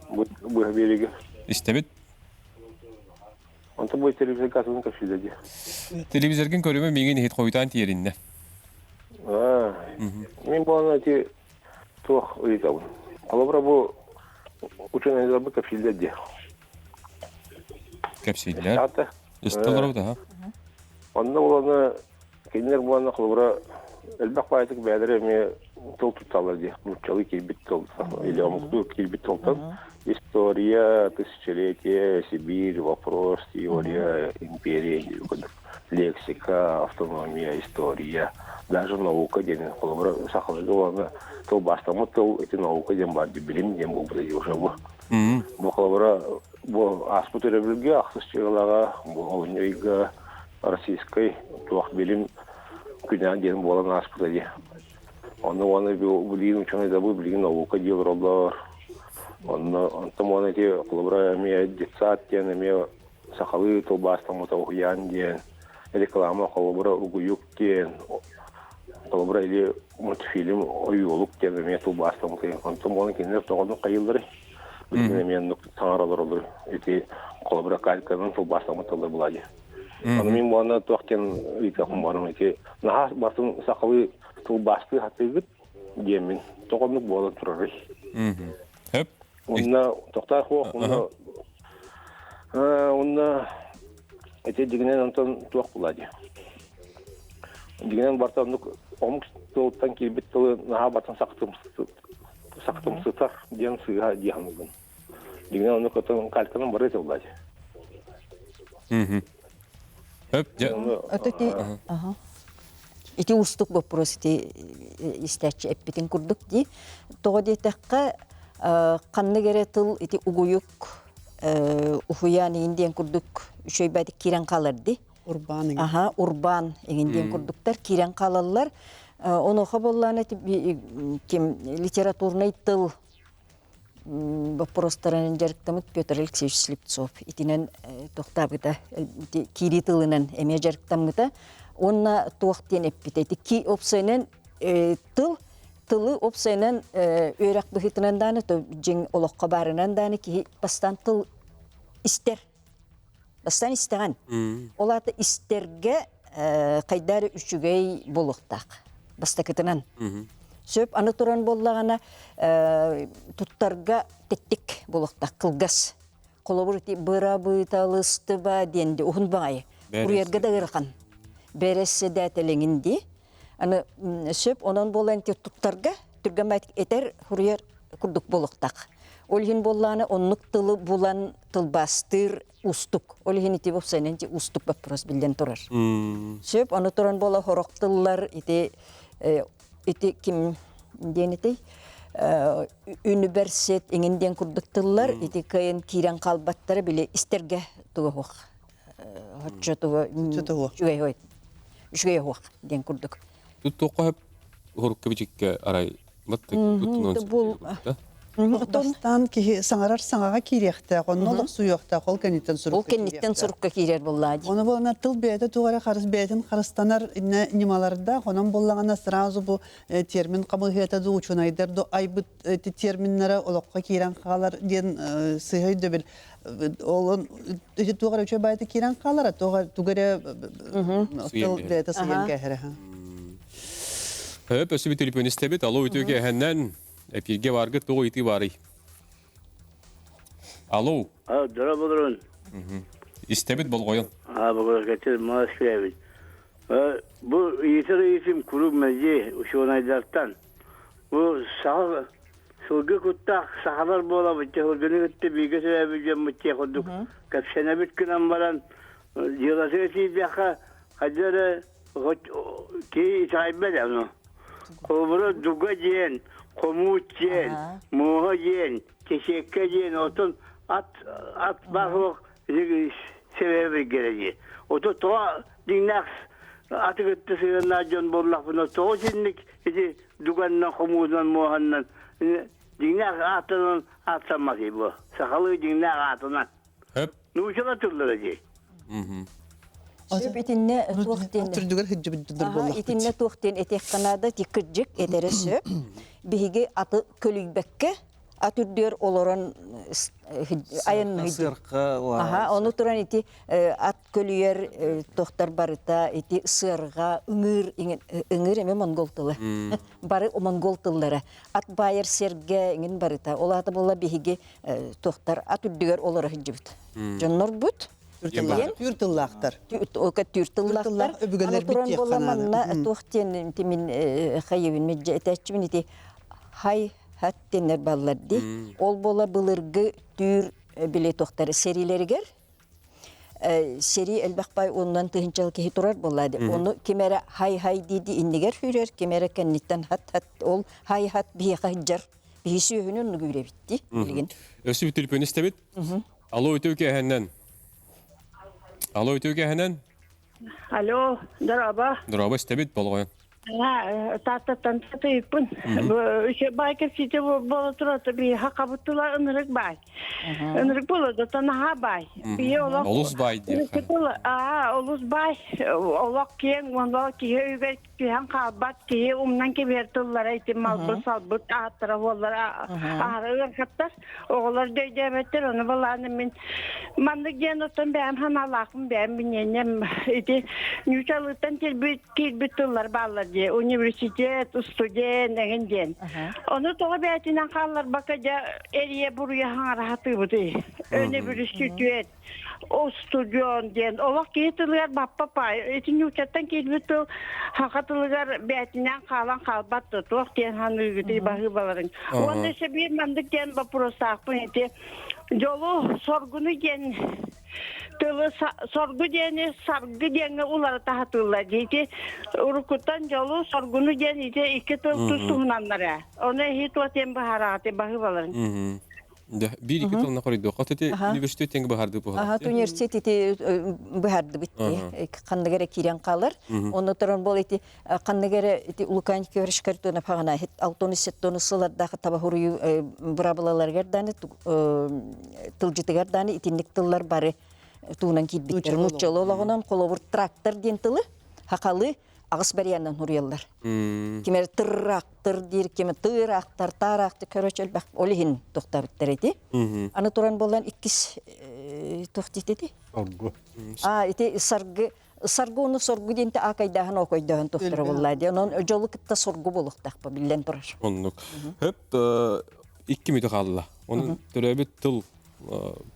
Бу быһа биэриигэ. Истэбит. Онтон бу телевизор кассатын көрсүүлэ дии. Телевизоргын көрүмэ миигин иһит хойутаан тиэриннэ. Аа, мин буолан ити туох ыйытабын. Холобура бу учуонайдарбыт кэпсииллэр дии. Кэпсииллэр. Истэ олоробут аха. Онно буолана Кинилэр буоланна холобура элбэх баайдык бэйэлэрэ эмиэ тыл тутталлар дии. Нууччалыы киирбит тыл или омуктуу киирбит тылтан история, тысячелетие, Сибирь, вопрос, теория, империя курдук лексика, автономия, история, даже наука диэн холобура сахаларга буолана тылбаастаммыт тыл ити наука диэн баар дии билим диэн буолбута дии уже бу. Бу холобура бу ааспыт өрөбүлгэ ахсыс дьыалаҕа бу олунньу ыйга российскай туох билим күнэ диэн буолан ааспыта дии. Онно уонна билигин учуонайдабы билигин наука дии олороллор. Онно онтон уонна ити холобура эмиэ детсад диэн эмиэ сахалыы тылбаастаммыта уһуйаан диэн реклама холобура угуйук диэн холобура или мультфильм ойуулук диэн эмиэ тылбаастаммыта. Онтон уонна кинилэр тоҕону хайыылларый? Билигин эмиэ оннук саҥаралар олор ити холобура кальканан тылбаастаммыт тыллар буолаа дии. Аны мин буолана туох диэн ыйытыахпын баҕарым ити наһаа бартын сахалыы тылбаастыы сатыыгыт диэммин тоҕо оннук буолан турарый? Хөп. Уонна тохтоох хуох уонна уонна ити дьигинэн онтон туох буолаа дии. Дьигинэн барта оннук омук тылыттан киирбит тылы наһаа бартын сахтымсытар диэн сыыһа дии саныыбын. Дьиҥинэн ону кытын кальканан бары тыллаачы. Өп, дьэ. Ити уустук боппуруос ити истээччи эппитин курдук дии. Тоҕо диэтэххэ, ханнык эрэ тыл ити угуйук уһуйаан иин диэн курдук үчүгэйбэтик киирэн хаалар дии. Урбаан иҥин. Аха, урбаан иҥин диэн курдуктар киирэн хаалаллар. Онуоха буоллаана ким литературнай тыл боппуруостарынан дьарыктаммыт Петр Алексеевич Слепцов итинэн тохтаабыта киирии тылынан эмиэ дьарыктаммыта уонна туох диэн эппитэ ити ки опсайынан тыл тылы опсайынан үөрэх быһыытынан дааны дьиҥ олоххо баарынан дааны киһи бастаан тыл истэр бастаан истэҕин ол аата истэргэ хайдаар үчүгэй буолуохтаах бастакытынан сөп аны туран буоллаҕына туттарга тэттик буолуохтаах кылгас холобур ити бырабыыталыстыба диэн ди уһун баҕайы уруйарга да ыарахан бэрэссэдээтэлиҥин ди аны сөп онон буолан туттарга түргэн баҕайытык этэр суруйар курдук буолуохтаах ол иһин буоллаҕына оннук тылы булан тылбаастыыр уустук. Ол иһин ити уопсайынан уустук боппуруос биллэн турар. Сөп, ону туран буола хорох тыллар ити ити ким диэн ити университет иҥин диэн курдук тыллар ити кыайан киирэн хаалбаттара били истэргэ туга суох оччо туга үчүгэй ой үчүгэй суох диэн курдук. Тут туохха хорукка бичиккэ арай Бастаан киһи саҥарар саҥаҕа киириэхтээх, онно олохсуйуохтаах, ол кэнниттэн сурукка Ол кэнниттэн сурукка киирэр буоллаа дии. Ону буолана тыл бэйэтэ туох эрэ харыс бэйэтин харыстанар ньымалардаах, онон буоллаҕына сразу бу термин хамыыһыйата дуу, учуонайдар дуу айбыт терминнэрэ олоххо киирэн хаалар диэн сыыһа өйдөбүл. Ол ити туох эрэ үчүгэй баайыта киирэн хаалара, туох эрэ тыл бэйэтэ сыыйан кээһэрэ. Хөп, өссө телефон истэбит. Алло, үтүө кээһэннэн эпииргэ бааргыт тоҕо ыйытыы баарый? Алло. Дорооболорун. Истэбит болҕойон. Аа, болҕойон маас кэлэбит. Бу ыйытар ыйытым куруук мэлдьи учуонайдартан. Бу саха Сылгы куттаах сахалар буолабыт, сылгыны кытта бииргэ төрөөбүт дьоммут диэх курдук кэпсэнэбит гынан баран, дьыалатыгар тиийдэххэ, хайда эрэ киһи итэҕэйбэт ону. Холобура, дуга диэн, хомуут диэн, муоһа диэн, чэчиэккэ диэн, оттон ат ат баар суох сэбэбэ билгэрэ дии. Ото тоҕо дьиҥнээх аты кытта сыһыаннаах дьон буоллахпына, тоҕо итинник ити дуганынан, хомуутунан, муоһаннан дьиҥнээх ааттанан ааттамматый бу? Сахалыы дьиҥнээх аатынан. Хөп. Нууччалар тыллара дии. Сөп итиннэ туох диэн Түрдүгэр сылдьыбыт буоллахпыт. Итиннэ туох диэн этиэххэ наада, ти кырдьык этэрэ сөп. Биһиги аты көлүйбэккэ ат үрдүгэр олорон айанныһыйдым. Сыарха Аха, ону туран ити ат көлүйэр тохтор барыта ити сыарҕа, ыҥыыр, ыҥыыр эмэ монгол тыла. Бары монгол тыллара. Ат баайар сэргэ иҥин барыта. Ол аата буолла биһиги тохтор ат үрдүгэр олоро сылдьыбыт. Дьоннорбут Түүр тыллаахтар. Түүр тыллаахтар. Өбүгэлэрбит Аны туран буолла манна туох диэн тимин хайыбын медже этээччибин ити хай хат диэннэр баллар ди. Ол буола былыргы түүр били туохтар сэриилэригэр сэрии элбэх бай оннан тыһынчал киһи турар буолла ди. Ону ким эрэ хай-хай диди иннигэр сүүрэр, ким эрэ кэнниттэн хат-хат ол хай-хат биһиэхэ сылдьар. Биһи сүөһүнү оннук үүрэбитти билигин. Өссө бүтүлпүн истэбит. Алло, үтүө кээһэннэн. Алло, үтүө кээһэннэн. Алло, дороба. Дороба истэбит болҕойон. Тааттаттан татыйыппын. Баай кэпсиитэ буола турата би хакабыттыла ынырык баай. Ынырык буола да танаха баай. Би олох Олус баай диэххэ. Аа, олус баай. Олох киэҥ уонна киһи өйүгэр түһэн хаалбат киһи умнан кэбиһэр тыллара ити малбыт салбыт ааттара буоллар аһара ыарахаттар. Оҕолор да өйдөөбөттөр, ону балааны мин маннык диэн оттон бэйэм ханаалаахпын бэйэм миниэнньэм ити ньуучалыыттан киирбит киирбит тыллар бааллар дии университет, студент эҥин диэн. Ону тоҕо бэйэтинэн хаалларбакка дьэ эрийэ буруйа хаҥара сатыыбытый. Өнөбүрүстүтүөт устудьуон диэн олох киһи тылыгар баппа паай ити ньуучаттан киирбит тыл саха тылыгар бээтинэн хаалан хаалбат да туох диэн ханыыгытый баһыыбаларыҥ уонна өссө биир маннык диэн боппуруостаахпын ити дьолу соргуну диэн тылы соргу диэни саргы диэҥҥэ уларыта сатыыллар дии ити уруккуттан дьолу соргуну диэн ити икки тыл тус туһунаннар ээ ону эһи туох диэн быһаараҕытый баһыыбаларыҥ Биир икки тылына хоруйдуохха ити университет тенги быһаарды Аха, университет ити быһаардыбыт ханнык эрэ киирэн хаалар. Онно туран бол ити ханнык эрэ ити Лукань Кёришкар туна паҕана алтону сеттону сылардаах таба хуруйу бырабылаларыгар дааны тылдьытыгар дааны итинник тыллар бары туунан киирбиттэр. Нууччалыы олоҕунан холобур трактор диэн тылы хахалы аҕыс барыйанан хуруйаллар. Ким эрэ тырраактыр диир, ким тыыраактар, таараактыр, короче, элбэх ол иһин тохтообуттар ити. Аны туран буолан иккис туох диэти? Соргу. А, ити саргы саргы ону соргу диэнте аакайдааһын оокойдооһун тохторо буолла ди. Онон дьолу кытта соргу буолуохтаахпа биллэн турар. Оннук. Хөп икки мүтө хаалла. Onun төрөөбүт тыл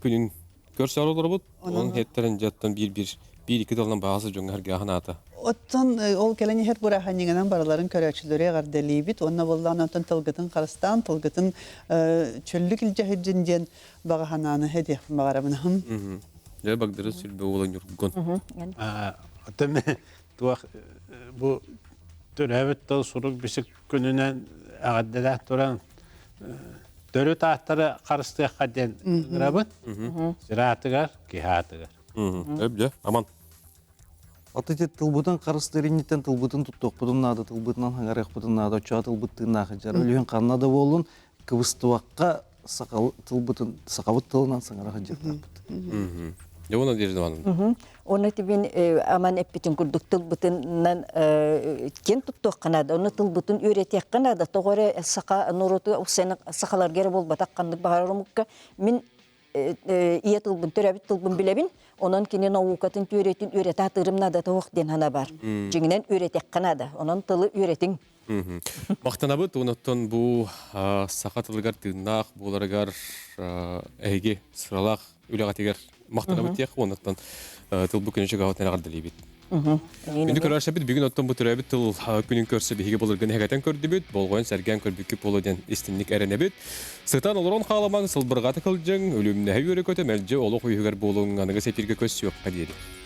күнүн Көрсөр олоробут. Onun хеттерин жаттан биир-биир биир-икки тылынан баҕасы дьоҥҥо харгааһын аата. Оттон ол кэлэн иһэр бырааһынньыгынан барыларын көрөөччүлэри эҕэрдэлиибит уонна буоллаҕына онтон тылгытын харыстаан, тылгытын чөллүк илдьэ сылдьын диэн баҕа санааны этиэхпин баҕарабын. Дьэ Багдыры сүлбэ уола Ньургун. Оттон туох бу төрөөбүт тыл сурук бичик күнүнэн эҕэрдэлээх туран төрүт ааттары харыстыахха диэн ыҥырабыт. Сир аатыгар, киһи аатыгар. Өп дьэ, аман. От ити тылбытын харыстыыр инниттэн тылбытын туттуохпутун наада, тылбытынан хаҥарыахпытын наада, оччоҕо тылбыт тыыннаах дьар. Өлүһүн ханна да буоллун, кыбыстыбакка тылбытын сахабыт тылынан саҥара сылдьыахтаахпыт. Дьэ, уонна Надежда Ивановна. Оны тибин аман эппитин курдук тылбытынан киэн туттуохха наада, оны тылбытын үөрэтиэххэ наада. Тоҕо эрэ саха норуоту сахаларга эрэ буолбатах ханнык баҕарар омукка мин ийэ тылбын төрөөбүт тылбын билэбин, онон кини наукатын түөрэтин үөрэтэ сатыырым наада тоһох диэн хана бар. Дьиҥинэн үөрэтиэххэ наада. Онон тылы үөрэтиҥ. Махтанабыт онуттан бу саха тылыгар тыыннаах буоларыгар эһиги сыралаах үлэҕитигэр махтанабыт диэх онуттан тылбы күнү чугаһытын эҕэрдэлиибит. Күндү көрөөччүбүт бүгүн оттон бу төрөөбүт тыл күнүн көрсө биһиги былыргын эһэгэтэн көрдүбүт, болҕойон сэргээн көрбүккүт буолуо диэн истинник эрэнэбит. Сытан олорон хааламаҥ, сылбырҕата кылдьыҥ, үлүмнэһэ үөрэ-көтө мэлдьи олох үһүгэр буолуҥ, аныгы сэтииргэ көссүөххэ диэри.